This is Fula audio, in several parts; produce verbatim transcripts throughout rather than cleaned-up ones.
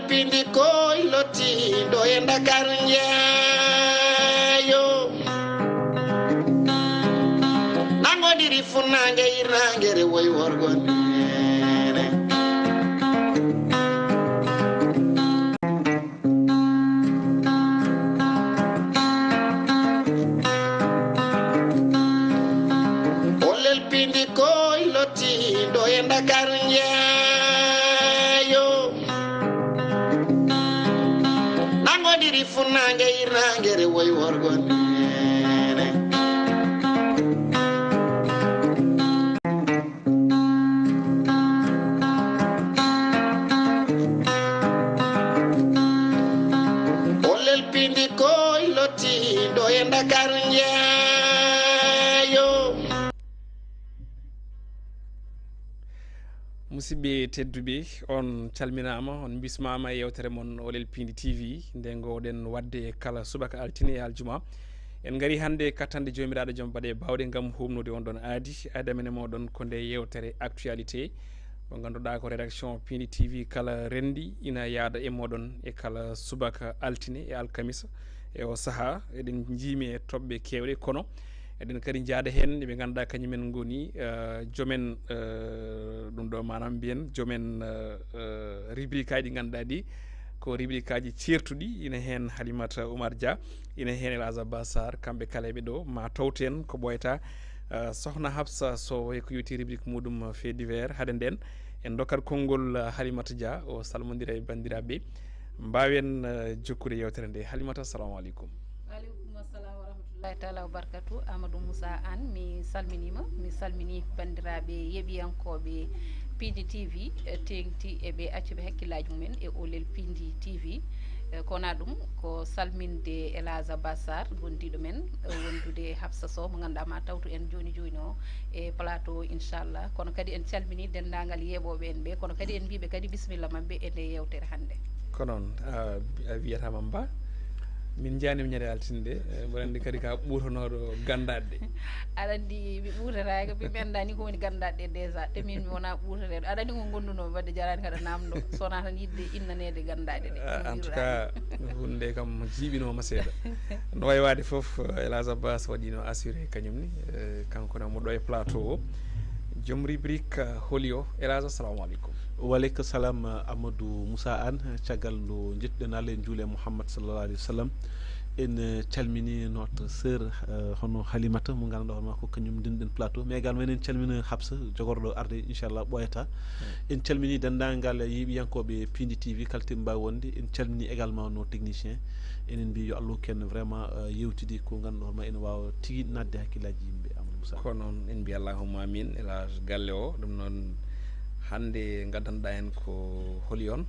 Pindi koy lottiiɗo e Ndakaaru njeeyo. Nangodiri funnaange irnaange re woy worgo neene. Olel pindi koy lottiiɗo e Ndakaaru njeeyo. Nangodiri funnaange irnaange re woy worgo neene. Olel pindi koy lottiiɗo e Ndakaaru njeeyo. Musidɓe tedduɓe, on calminaama, on mbismaama e yewtere mon Olel Pindi T V, nde ngooɗen waɗde kala subaka altine e aljuma. En ngari hannde e kattande Joomiraaɗo Joom baɗe baawɗe ngam huumnude on ɗon aadi, aadi amen e mooɗon ko nde yewtere actualité. Mo ngannduɗaa ko rédaction Pindi T V kala renndi ina yaada e mooɗon e kala subaka altine e alkamisa e o sahaa. Eɗen njiimi e toɓɓe keewɗe, kono eɗen kadi njaada heen ɓe ngannduɗaa kañumen ngoni, eh, joomen, eh, ɗum ɗo maanaam mbiyen joomen, eh, eh, rubrique aji ɗi ngannduɗaa ɗi ko rubrique aji ceertuɗi. Ina heen Halimata Oumar Dia, ina heen El Hadj Abbas Sarr, kamɓe kala eɓe ɗo ma tawten ko ɓooyata, eh, Sohna Hafsa Sow e ko yowiti rubrique muɗum fait divers. Hade nden en dokkat konngol, eh, Halimata Dia, o salmondira e banndiraaɓe. Mbaawen, eh, jokkude yewtere nde. Halimata, assalamu aleykum. Waaleykum assalam wa rahmatullahi taala wa barakatu. Amadou Moussa Anne, mi salminiima. Mi salmini banndiraaɓe yeɓiyankooɓe Pindi T V, eh, teeŋti e ɓe accuɓe hakkillaaji mumen e Olel Pindi T V. Eh, ko wonaa ɗum, ko salminde El Hadj Abbas Sarr, gondiiɗo men, eh, wondude Hafsa Sow, mo ngannduɗaa ma tawtu en jooni jooni o e plateau, inchallah. Kono kadi en calmini denndaangal yeeɓooɓe en ɓe, kono kadi en mbiiɓe kadi bisimilla maɓɓe e nde yewtere hannde. Ko noon, a, a wiyataama Mba. Min njaanima ñande altine nde, eh, mboɗo anndi kadi ka ɓuutonooɗo ganndaɗe. Aɗa anndi mi ɓuutataake, mi anndaa ni ko woni ganndaɗe déjà, te min mi wonaa ɓuutoteeɗo. Aɗa anndi ko ngondunoo wadde jaraani kadi namdo, so wonaa tan yiɗde innaneede ganndaɗe ɗe. Ah, en tout cas, huunde nde kam jiiɓinooma seeɗa. No wayi waade fof, eh, El Hadj Abbas waɗino assuré kañum ni, eh, kanko ne mo ɗo e plateau o. Joom rubrique, eh, holi o? El Hadj, assalamu aleykum. Waleykum salam, eh, Amadou Moussa Anne. Caggal nde njettuɗen Allah en njuuli e Mouhammad sallallahu alayhi wa sallam, en, eh, calmini notre sœur, eh, hono Halimata mo ngannduɗaa hono ma ko kañum ndinɗen plateau, mais également en calmini Hafsa jogorɗo arde inchallah ɓooyata. En calmini denndaangal yeeɓiyankooɓe Pindi T V kala to ɓe mbaawi wonde. En calmini également nos techniciens. Enen mbiyi yo Allah hokku en vraiment, eh, yewtidi ko ngannduɗaa hono ma ene waawa tigi naatde hakkillaaji yimɓe, Amadou Moussa. Ko noon, en mbiyi allahumma amin. El Hadj galle o, ɗum noon hannde ngaddanɗaa en ko holi on?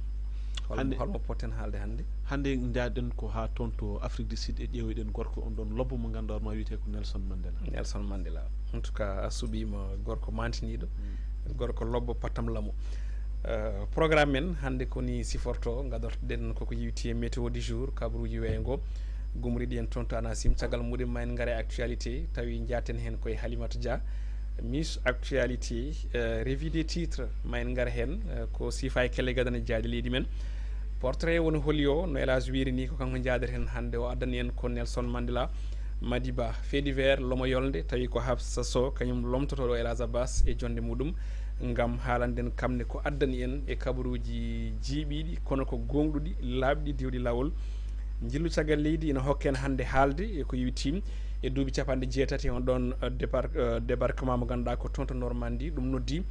Hol-, hannde holmo potten haalde hannde? Hannde njaaɗen ko haa toon to Afrique du Sud e ƴeewoyɗen gorko on ɗon lobbo mo ngannduɗaa hono ma wiyetee ko Nelson Mandela. Nelson Mandela. En tout cas, a suɓiima gorko mantiniiɗo, mm, gorko lobbo pattam lamo. Eh, programme men hannde ko ni siforto, ngadortoɗen koko yewti e météo du jour, kabaruuji weeyo ngo, gumriɗi en toon to ANACIM, caggal muɗum ma en ngare actualité, tawi njaaten heen koye Halimata Dia, Miss Actualité, eh, revue des titres, ma en ngar heen, eh, ko siifa e kelle gadane jaaɗe leydi men. Portrait woni holi o, no El Hadj wiiri ni, ko kanko njaadeten hannde, o addani en ko Nelson Mandela Madiba. Fait divers, lomo yolnde, tawi ko Hafsa Sow, kañum lomtotooɗo El Hadj Abbas e jonnde muɗum, ngam haalanden kam ne ko addani en e kabaruuji jiiɓiiɗi, kono ko gooŋɗuɗi, laaɓɗi, diwɗi laawol. Njillu caggal leydi ina hokken hannde haalde e ko yowiti e duuɓi capanɗe jeetati on ɗon, eh, dépar-, eh, débarquement mo ngannduɗaa ko toon to Normandie, ɗum noddi,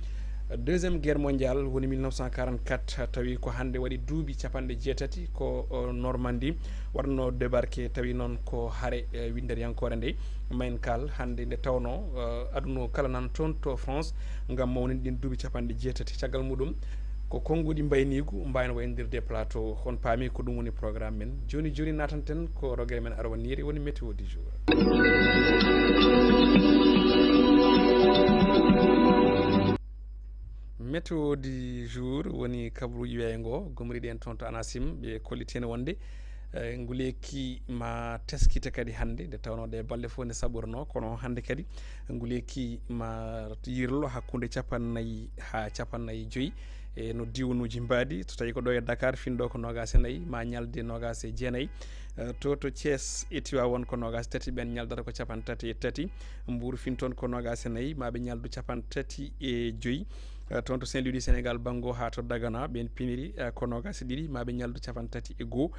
eh, deuxième guerre mondiale, woni mille neuf cent quarante-quatre, tawi ko hannde waɗi duuɓi capanɗe jeetati ko, eh, Normandie waɗno débarqué, tawi noon ko hare, eh, winnderiyankoore nde. Ma en kaal hannde nde tawno, eh, aduna o kala nan toon to France ngam mawninde ɗin duuɓi capanɗe jeetati. Caggal muɗum, ko konnguɗi mbayniigu mbaawno wayndirde plateau. On paami ko ɗum woni programme men. Jooni jooni naatanten ko rogere men arwaniire woni météo du jour. Météo du jour woni kabaruuji weeyo ngo, gumriɗi en toon to ANACIM, ɓe kolliti en wonde, eh, nguleeki ma teskite kadi hannde, nde tawno ɗe balɗe fof nde saɓorno, kono hannde kadi nguleeki ma yirlo hakkunde capannayyi haa capannayyi joyi. E no diwnuuji mbaadi, so tawii ko ɗo e Dakar, fin ɗo ko noogaas e nayi, ma ñalde noogaas e jeenayi. Eh, to, to Thiès e Tivaouane ko noogaas e tati, ɓeen ñaldata ko capanɗe tati e tati. Mbour fin toon ko noogaas e nayi, ma ɓe ñaldu capanɗe tati e joyi. Eh, toon to Saint-Louis du Sénégal, banngo haa to Dagana, ɓeen piniri, eh, ko noogaas e ɗiɗi, ma ɓe ñaldu capanɗe tati e goo.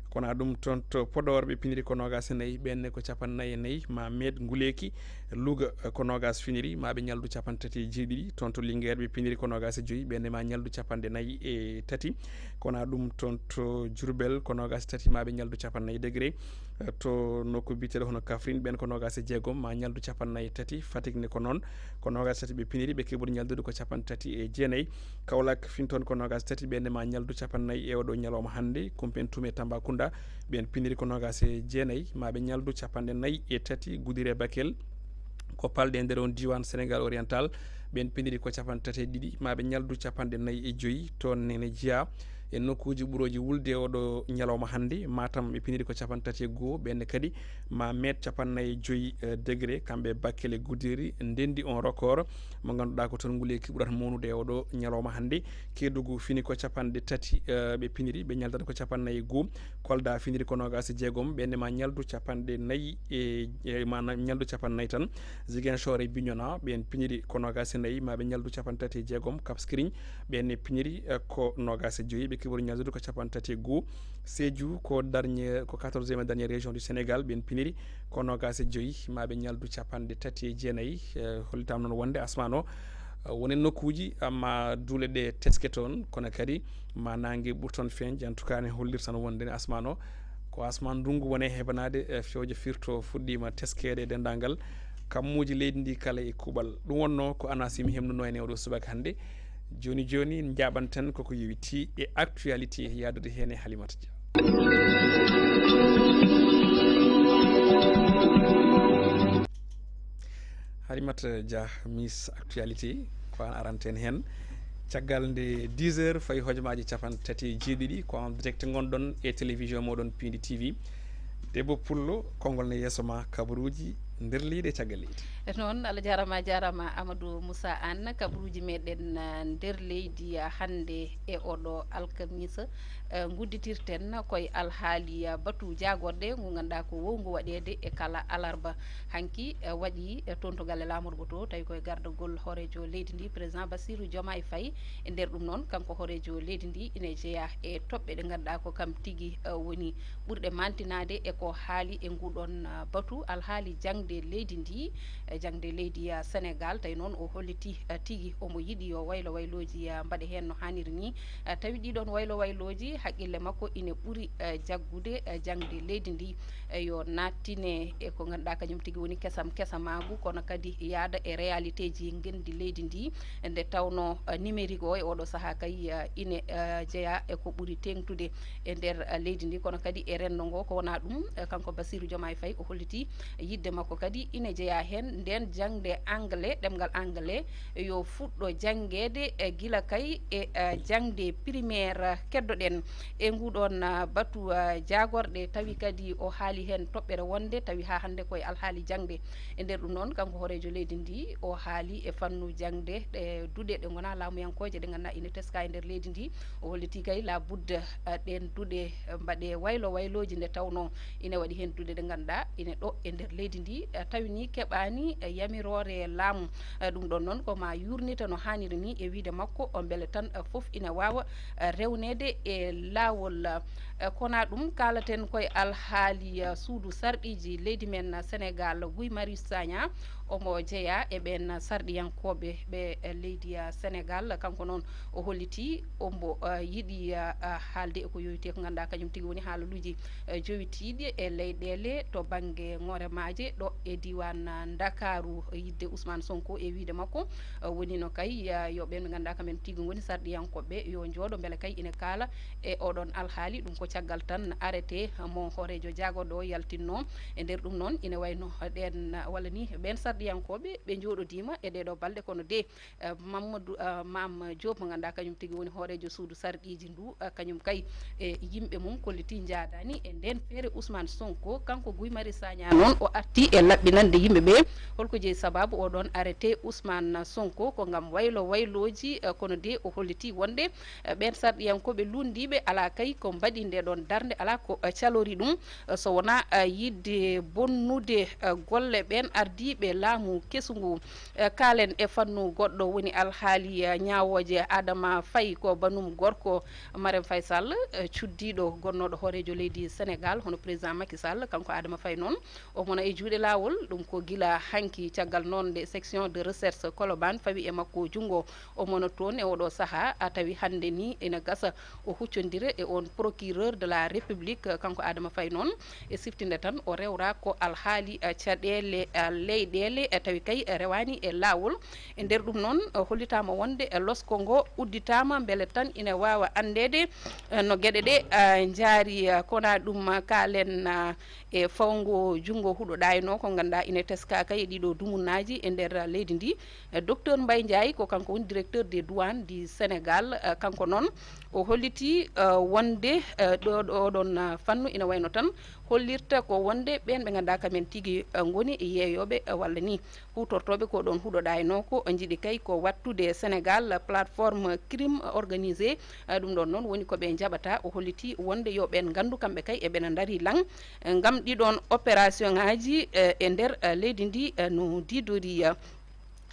Kono ɗum toon to Podor ɓe piniri ko noogaas e nayi, ɓeen ne ko capanɗe nayi e nayi, ma meeɗ nguleeki. Louga, eh, ko noogaas finiri, ma ɓe ñaldu capanɗe tati e jeeɗiɗi. Toon to Linguère ɓe piniri ko noogaas e joyi, ɓeen ne ma ñaldu capanɗe nayi e tati. Kono ɗum toon to Diourbel ko noogaas e tati, ma ɓe ñaldu capanɗe nayi degré. Eh, to nokku biyeteeɗo hono Kaffrine, ɓeen ko noogaas e jeegom, ma ñaldu capanɗe nayi e tati. Fatick ne ko noon, ko noogaas e tati ɓe piniri, ɓe keɓori ñaldude ko capanɗe tati e jeenayi. Kaolack fin toon ko noogaas e tati, ɓeen ne ma ñaldu capanɗe nayi e oɗo ñalawma hannde. Koumpentoum e Tambacounda, ɓeen piniri ko noogaas e jeenayi, ma ɓe ñaldu capanɗe nayi e tati. Goudiry e Bakel, ko palɗe e nder on diiwaan Sénégal oriental, ɓeen piniri ko capanɗe tati e ɗiɗi, ma ɓe ñaldu capanɗe nayi e joyi. Toon ne, ne jeyaa e nokkuuji ɓurooji wulde oɗo ñalawma hannde. Matam ɓe piniri ko capanɗe tati e goo, ɓeen ne kadi ma meeɗ capanɗe nayi e joyi, eh, degré, kamɓe Bakel e Goudiry ndenndi on record mo ngannduɗaa ko toon nguleeki ɓurata mawnude e oɗo ñalawma hannde. Kédougou fini ko capanɗe tati, eh, ɓe piniri, ɓe ñaldata ko capanɗe nayi e goo. Kolda finiri ko noogaas e jeegom, ɓeen ne ma ñaldu capanɗe nayi e, e, ma na-, ñaldu capanɗe nayi tan. Ziguinchor e Bignona, ɓeen piniri ko noogaas e nayi, ma ɓe ñaldu capanɗe tati e jeegom. Cap Skirring, ɓeen ne piniri, eh, ko noogaas e joyi, ɓe keɓori ñaldude ko capanɗe tati e goo. Sédhiou ko dernier, ko quatorzième et dernière région du Sénégal, ɓeen piniri ko noogaas e joyi, ma ɓe ñaldu capanɗe tati e jeenayi. Eh, hollitaama noon wonde asmaan o, eh, woni nokkuuji, amma duule ɗe teske toon, kono kadi ma naange ɓur toon feeñde. En tout cas, ne hollirta no wonde ne asmaan o, ko asmaan ndunngu woni e hebanaade, eh, fewje firto fuɗɗiima teskeede e denndaangal kammuuji leydi ndi kala e kuuɓal. Ɗum wonnoo ko ANACIM hemnunoo en e oɗo subaka hannde. Jooni jooni, njaaɓanten koko yowitii e actualité, yahdude heen e Halimata Dia. Halimata Dia, Miss Actualité, ko aan aranten heen. Caggal nde dix heures fayi hojomaaji capanɗe tati e jeeɗiɗi, ko en direct ngonɗon e télévision mooɗon Piindi T V. Debbo Pullo, konngol ne yeeso ma, kabaruuji nder leydi e caggal leydi. E noon, Allah jaaraama, a jaaraama Amadou Moussa Anne. Kabaruuji meɗen, ah, nder leydi, ah, hannde e oɗo alkamisa, eh, ngudditirten koye alhaali, ah, batu jaagorɗe ngu ngannduɗaa ko wowngu waɗeede e kala alarba. Hanki, eh, waɗi, eh, toon to galle laamorgo to, tawi koye gardagol hooreejo leydi ndi, président Bassirou Diomaye Faye. E nder ɗum noon, kanko hooreejo leydi ndi ine jeyaa e toɓɓe ɗe ngannduɗaa ko kam tigi, eh, woni ɓurɗe mantinaade e ko haali e nguɗon, ah, batu alhaali jaŋde leydi ndi, eh, jaŋde leydi, ah, Sénégal. Tawi noon o holliti, ah, tigi omo yiɗi yo waylo waylooji, ah, mbaɗe heen no haaniri ni. Ah, tawi ɗiɗon waylo waylooji, haqqille makko ine ɓuri, ah, jaggude, ah, jaŋde leydi ndi, eh, yo nattine e ko ngannduɗaa kañum tigi woni kesam kesamaagu, kono kadi yaada e réalité ji ngenndi leydi ndi, nde tawnoo, eh, numérique o e oɗo sahaa kay, eh, ine, eh, jeyaa e ko ɓuri teeŋtude e nder, eh, leydi ndi, kono kadi e renndo ngo. Ko wonaa ɗum, eh, kanko Bassirou Diomaye Faye o holliti yiɗde makko kadi ine jeyaa heen ndeen jaŋde anglais, ɗemngal anglais, yo fuɗɗo janngeede, eh, gila kay e, eh, jaŋde primaire, eh, keddoɗen e nguɗon, eh, batu, eh, jaagorɗe. Tawi kadi o haali heen toɓɓere wonde tawi haa hannde koye alhaali jaŋde. E nder ɗum noon, kanko hooreejo leydi ndi, o haali e fannu jaŋde, ɗe duɗe ɗe ngonaa laamuyankooje, ɗe ngannduɗaa ina teska e nder leydi ndi. O holliti kay, labudda, eh, ɗeen duɗe, eh, mbaɗe waylo waylooji, nde tawnoo ina waɗi heen duɗe ɗe ngannduɗaa ina ɗo e nder leydi ndi, eh, tawi ni keɓaani, eh, yamiroore laamu. Eh, ɗum ɗoon noon ko ma yuurnita no haaniri ni e wiyde makko, o mbele tan, eh, fof ina waawa, eh, rewneede e laawol. Eh, ko wonaa ɗum, kaalaten koye alhaali, eh, suudu sarɗiiji leydi men, eh, Sénégal, Guy Marius Sagna, omo jeyaa e ɓeen sarɗiyankooɓe ɓe, eh, leydi, eh, Sénégal. Kanko noon o holliti ombo, eh, yiɗi, eh, eh, haalde e ko yowiti e ko ngannduɗaa kañum tigi woni haalaluuji, eh, jowitiiɗi e leyɗeele to bannge ŋoore maaje ɗo e diiwaan, eh, Ndakaaru, yiɗde Ousmane Sonko e wiyde makko, eh, woni no kay, eh, yo ɓeen ɓe ngannduɗaa kamen tigi ngoni sarɗiyankooɓe yo njooɗo mbele kay ina kaala e oɗon alhaali. Ɗum ko caggal tan arrêté mo hooreejo jaagorɗo o yaltinnoo. E nder ɗum noon ina wayno ɗeen, walla ni ɓeen Sarɗiyankooɓe ɓe njooɗodiima e ɗee ɗoo balɗe, kono de, eh, Mamadou, eh, Mam Diop mo ngannduɗaa kañum tigi woni hooreejo suudu sarɗiiji ndu, eh, kañum kay e yimɓe mum kolliti njaadaani e ndeen feere Ousmane Sonko. Kanko Guy Marius Sagna noon o arti e laɓɓinande yimɓe ɓe holko jeyi sabaabu oɗoon arrêté Ousmane Sonko, ko ngam waylo waylooji, eh, kono de o holliti wonde, eh, ɓeen sarɗiyankooɓe lunndiiɓe alaa kay ko mbaɗi nde ɗoon darnde, alaa ko, eh, calori ɗum, eh, so wonaa, eh, yiɗde bonnude, eh, golle ɓeen ardiiɓe laamu kesu ngu. Eh, kaalen e fannu goɗɗo woni alhaali, eh, ñaawooje Adama Faye, ko banum gorko Marème Faye Sall, eh, cuddiiɗo gonnooɗo hooreejo leydi Sénégal, hono président Macky Sall. Kanko Adama Faye noon, o mona e juuɗe laawol, ɗum ko gila hanki, caggal noon nde section de recherche Colobane fawi e makko junngo. O mona toon e oɗo sahaa, a tawi hannde ni ina gasa o huccondira e on procureur de la République. Kanko Adama Faye noon, e siftinde tan, o rewra ko alhaali, eh, caɗeele, eh, leyɗeele, eh, tawi kay, eh, rewaani e laawol. E nder ɗum noon, eh, hollitaama wonde, eh, losko ngo udditaama mbele tan ina waawa anndeede, eh, no geɗe ɗe, eh, njaari, eh, kona ɗum, eh, kaalen, eh, e fawngo junngo huɗo ɗaayno ko ngannduɗaa ina teska kay e ɗiɗo dumunnaaji e nder leydi ndi. Eh, Docteur Mbaye Ndiaye ko kanko woni directeur des douanes du Sénégal. Eh, kanko noon o holliti, eh, wonde, eh, ɗo, ɗo ɗon, eh, fannu ina wayno tan hollirta ko wonde ɓeen ɓe ngannduɗaa kamen tigi, eh, ngoni yeeyooɓe, eh, walla ni huutortooɓe ko ɗoon huɗo ɗaayno ko njiɗi kay ko wattude Sénégal plateforme crime organisé. Eh, ɗum ɗoon noon woni ko ɓe njaɓata. O holliti wonde yo ɓeen nganndu kamɓe kay eɓena ndari lan, eh, ngam ɗiɗoon opération ŋaaji, eh, e nder, eh, leydi ndi, eh, no diidori, eh,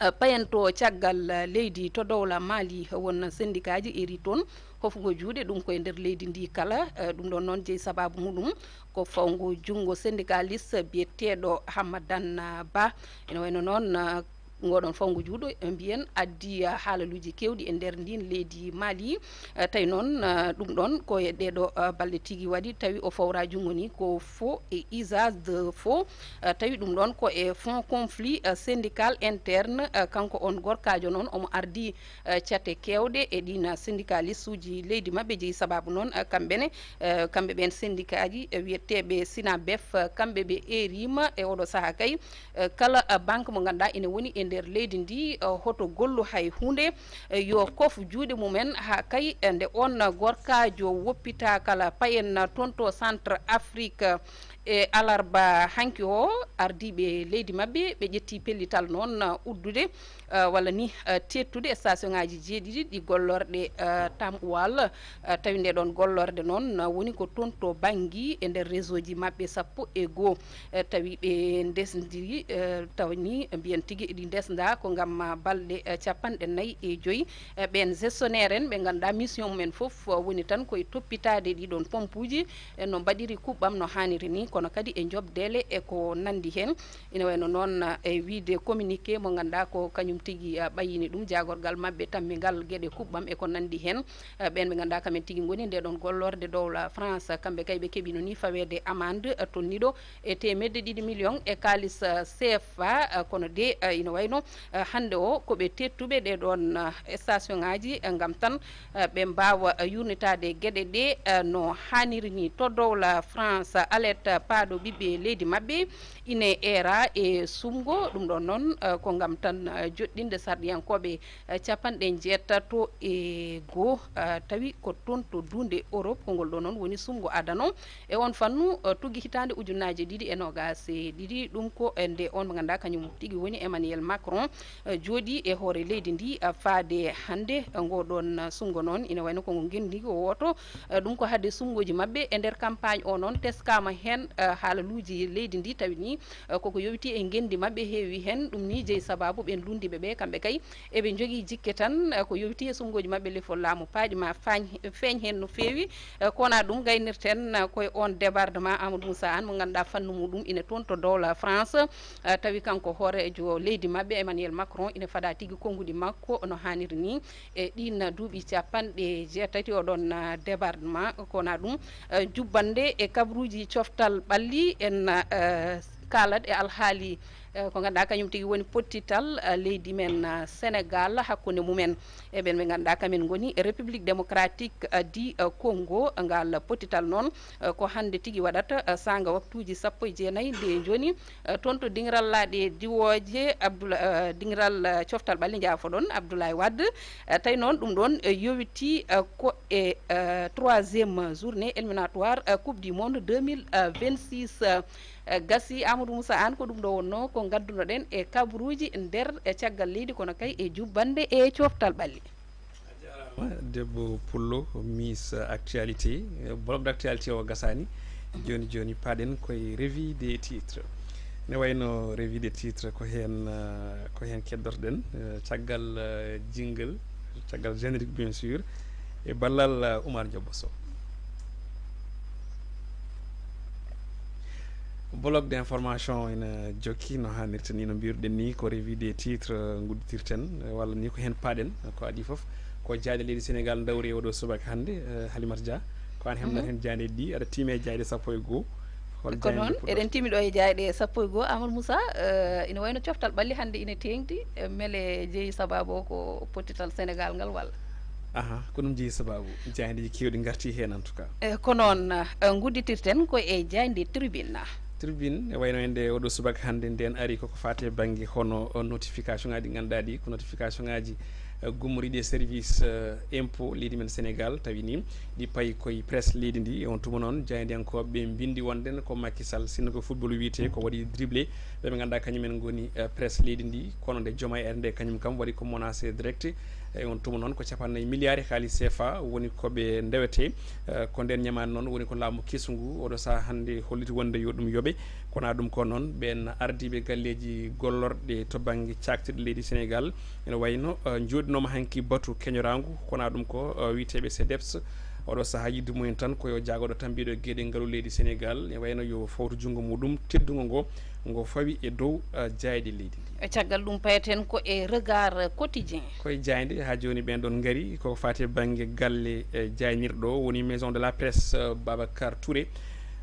eh, payanto caggal, eh, leydi to dowla Mali. Won syndicat ji eri toon hofgo juuɗe ɗum koye nder leydi ndi kala. Eh, ɗum ɗoon noon jeyi sabaabu muɗum ko fawngo junngo syndicaliste biyeteeɗo Hammadan, eh, Ba. Ina wayno noon, eh, ngoɗon fawngo juuɗo, eh, mbiyen addi, eh, haalaluuji keewɗi e nder ndin leydi Mali. Eh, tawi noon, eh, ɗum ɗoon ko e ɗeeɗo, eh, balɗe tigi waɗi tawi o fawra junngo ni ko faux et usage de faux. Eh, tawi ɗum ɗoon ko e fond conflit, eh, syndical interne. Eh, kanko on gorkaajo noon omo ardi, eh, cate keewɗe e ɗiin syndicaliste uji leydi maɓɓe jeyi sabaabu noon, eh, kamɓe ne, eh, kamɓe ɓeen syndicat ji, eh, wiyeteeɓe Sinabef, eh, kamɓe ɓe eeriima e oɗo sahaa kay, eh, kala, eh, banque mo ngannduɗaa ina woni e nder leydi ndi, eh, hoto gollu hay huunde, eh, yo kof juuɗe mumen haa kay, eh, nde on gorkaajo woppita kala payen toon to Centre Afrique, eh, e alarba hanki o, ardiiɓe leydi maɓɓe, ɓe ƴetti pellital noon, eh, uddude, eh, walla ni, eh, teettude e station ŋaaji jeeɗiɗi ɗi gollorɗe, eh, Tamwal, eh, tawi nde ɗoon gollorde noon, eh, woni ko toon to Bangui e nder réseau ji maɓɓe sappo e goo. Eh, tawi ɓe ndesdi, eh, tawa ni mbiyen tigi eɗi ndesda ko ngam, ah, balɗe, eh, capanɗe nayi e joyi. Eh, ɓeen gestionnaire en ɓe ngannduɗaa mission mumen fof, eh, woni tan koye toppitaade ɗiɗon pompuuji, eh, no mbaɗiri kuɓɓam no haaniri ni, kono kadi e njoɓdeele e ko nanndi heen. Ina wayno noon, eh, e wiyde communiqué mo ngannduɗaa ko kañum tigi, eh, ɓayyini ɗum jaagorgal maɓɓe tammingal geɗe kuɓɓam e ko nanndi heen. Eh, ɓeen ɓe ngannduɗaa kamen tigi ngoni nde ɗoon gollorde dowla France, kamɓe kay ɓe keɓino ni faweede amande, eh, tolniiɗo e teemedde ɗiɗi million e kaalis, eh, C F A, eh, kono de, eh, ina wayno, eh, hannde o ko ɓe teettuɓe ɗe ɗoon, eh, station ŋaaji, eh, ngam tan, eh, ɓe mbaawa, eh, yuurnitaade geɗe ɗe, eh, no haaniri ni. To dowla France, alerte paaɗo ɓiɓɓe leydi maɓɓe ine eera e sumgo. Ɗum ɗoon noon, eh, ko ngam tan, eh, joɗɗinde sarɗiyankooɓe, eh, capanɗe njeetato e goo, eh, tawi ko toon to duunde Europe. Ko ngol ɗoo noon woni sumgo adano e on fannu, eh, tuggi hitaande ujunnaaje ɗiɗi e noogaas e ɗiɗi. Ɗum ko, eh, nde on mo ngannduɗaa kañum tigi woni Emmanuel Macron, eh, jooɗii e hoore leydi ndi, eh, faade hannde. Eh, ngoo ɗoon, eh, sumgo noon ina wayno ko ngo ngenndi ko wooto. Eh, ɗum ko hade sumgooji maɓɓe e nder campagne o noon teskaama heen, eh, haalaluuji leydi ndi tawi ni, eh, koko yowiti e ngenndi maɓɓe heewi heen. Ɗum ni jeyi sabaabu ɓeen lunndiiɓe ɓe kamɓe kay eɓe njogii jikke tan, eh, ko yowiti e sumgooji maɓɓe lefol laamu paaƴi ma faañ-, feeñ heen no feewi. Eh, ko wonaa ɗum, gaynirten, eh, koye on débordement Amadou Moussa Anne mo ngannduɗaa fannu muɗum ine toon to dowla France. Eh, tawi kanko hooreejo leydi maɓɓe Emmanuel Macron ine fadaa tigi konnguɗi makko no haaniri ni e ɗiin duuɓi capanɗe jeetati. Oɗon, eh, débordement ko wonaa ɗum, eh, jubbannde e kabaruuji coftal ɓalli en, eh, kaalat e alhaali Eh, ko ngannduɗaa kañum tigi woni pottital, eh, leydi men, eh, Senegal hakkunde mumen e ɓen ɓe ngannduɗaa kamen ngoni République Démocratique, eh, du, eh, Congo. Ngal pottital noon, eh, ko hannde tigi waɗata, eh, saanga waktuuji sappo e jeenayi nde jooni, eh, toon to diŋral laaɗe diwooje Abdoula-, eh, diŋral, eh, coftal ɓalli, njaafoɗon, Abdoulaye Wade. Eh, tawi noon ɗum ɗoon, eh, yowitii, eh, ko e, eh, troisième journée éliminatoire, eh, Coupe du Monde deux mille vingt-six. Eh, gasi, Amadou Moussa Anne, ko ɗum ɗo wonnoo ko ngaddunoɗen e kabaruuji nder e caggal leydi, kono kay e jubbannde e coftal ɓalli. A jaaraama, debbo Pullo, Miss Actualité. Eh, bloc d'actualité o gasaani. Jooni jooni, paaɗen koye revue des titres. Ne wayno revue des titres ko heen, eh, ko heen keddotoɗen, eh, caggal, eh, jingle, caggal générique, bien sûr, e ballal, eh, Oumar Diop Sow. Bloc d'information ina jokki no haanirta ni, no mbiruɗen ni, ko revue des titres, eh, ngudditirten, eh, walla ni ko heen paaɗen, ko adii fof. Ko jaaynde leydi Senegal ndawri e oɗo subaka hannde, eh, Halimata Dia. Ko an hemɗan heen jaayndeeji ɗi, aɗa tiimi e jaayɗe sappo e goo. Hol Ko jaaynde noon, puɗɗorɗo? Eɗen tiimi ɗo e jaayɗe sappo e goo. Amadou Moussa, eh, ina wayno coftal ɓalli hannde ina teeŋti, eh, mele jeyi sabaabu o ko pottital Senegal ngal walla? Aha, ko ɗum jeyi sabaabu. Jaayɗeeji keewɗi ngarti heen en tout cas. Eh, ko noon, eh, ngudditirten ko e jaaynde Tribune. Tribune, e wayno e nde oɗo subaka hannde nden ari koko faati e bannge hono, eh, notification ŋaaji ɗi ngannduɗaa ɗi ko notification ŋaaji, eh, gummoriiɗi e service, eh, impôt leydi men Senegal, tawi ni ɗi payi koye presse leydi ndi. E on tuma noon, jaayndiyankooɓe ɓe mbinndi wonde ko Macky Sall, sinno ko football wiyetee, ko waɗi dribblé ɓe ɓe ngannduɗaa kañum en ngoni, eh, presse leydi ndi, kono nde Diomaye R D kañum kam waɗi ko menacé direct. E on tuma noon ko capanɗe nayi milliards e haalis C F A woni ko ɓe ndewetee. Eh, ko nden ñamaande noon woni ko laamu kesu ngu oɗo sahaa hannde holliti wonde yo ɗum yoɓe. Kono ɗum ko noon, ɓeen ardiiɓe galleeji gollorɗe to bannge caaktirɗe leydi Senegal ene wayno, eh, njooɗinooma hanki batu keñoraangu, kono ɗum ko, eh, wiyeteeɓe CDEPS. Oɗo sahaa yidde mumen tan ko yo jaagoɗo tan mbiɗo geɗe ngalu leydi Senegal, ene wayno yo fawtu junngo muɗum teddungo ngo, ngo fawi e dow, eh, jaayɗe leydi ndi. E caggal ɗum, payeten ko e Regard Quotidien. Koye jaaynde haa jooni ɓeen ɗoon ngari, ko faati e bannge galle, eh, jaaynirɗo woni Maison de la Presse, eh, Babacar Touré.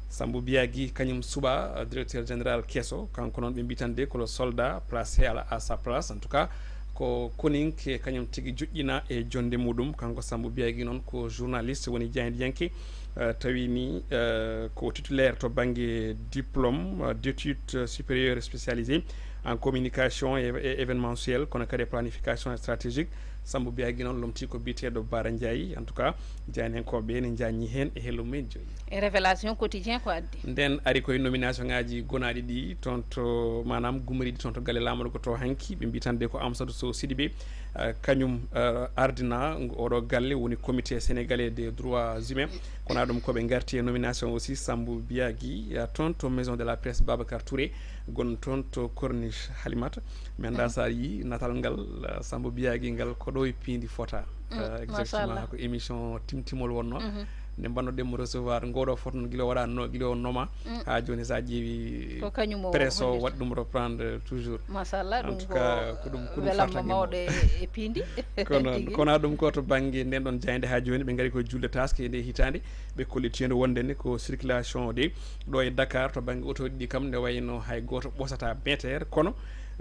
Sambou Biagui kañum suɓaa, eh, directeur général keso, kanko noon ɓe mbiyi tan de ko le soldat placé à la, à sa place. En tout cas, ko koninke kañum tigi joƴƴina e jonnde muɗum. Kanko Sambou Biagui noon ko journaliste, woni jaayndiyanke, eh, tawi ni, eh, ko titulaire to bannge diplôme, eh, d'études supérieures spécialisé en communication et, et événementiel, kono kadi e planification stratégique. Sambou Biagui noon lomtii ko biyeteeɗo Bara Ndiaye. En tout cas, jaayndiyankooɓe ɓe ne njaññi heen e hello mumen joyi. E Révélation Quotidien ko addi? Nden ari koye nomination ŋaaji gonaaɗi ɗi toon to, maanaam, gummoriiɗi toon to galle laamorgo to hanki. Ɓe mbiyi tan de ko Amsatou Sow Sidibé, eh, kañum, eh, ardina ngo, oɗo galle woni Comité Sénégalais des Droits Humains. Kono ɗum ko ɓe ngarti e nomination aussi Sambou Biagui, eh, toon to Maison de la Presse Babacar Touré, gon toon to Corniche Halimata. Mi anndaa so a yii natal ngal, eh, Sambou Biagui ngal ko ɗo e piindi fota. Mm, eh, exactement, machallah. Ko émission Timtimol wonno. Mhm. Nde mbannoɗen mo recevoir, ngoɗo foto noon gila waɗa no, gila o noma, mm, haa jooni so a ƴeewi ko kañum o presse o hollitta, waɗi ɗum reprendre toujours. Machallah, en tout cas, ko ɗum, ko ɗum welamma fartaŋŋe mawɗo e, e piindi. Kono, tigi, kono ɗum ko to bannge nden ɗon jaaynde haa jooni, ɓe ngari ko julde taske e nde hitaande, ɓe kollitiino wonde ne ko circulation de ɗo e Dakar to bannge otooji ɗi kam nde wayno hay gooto ɓosata meter, kono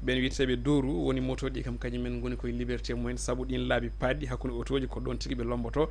ɓen wiyeteeɓe dooru woni motooji ɗi kam kañum en ngoni koye liberté mumen, sabu ɗin laabi paɗɗi hakkunde otooji ko ɗon tigi ɓe lomboto.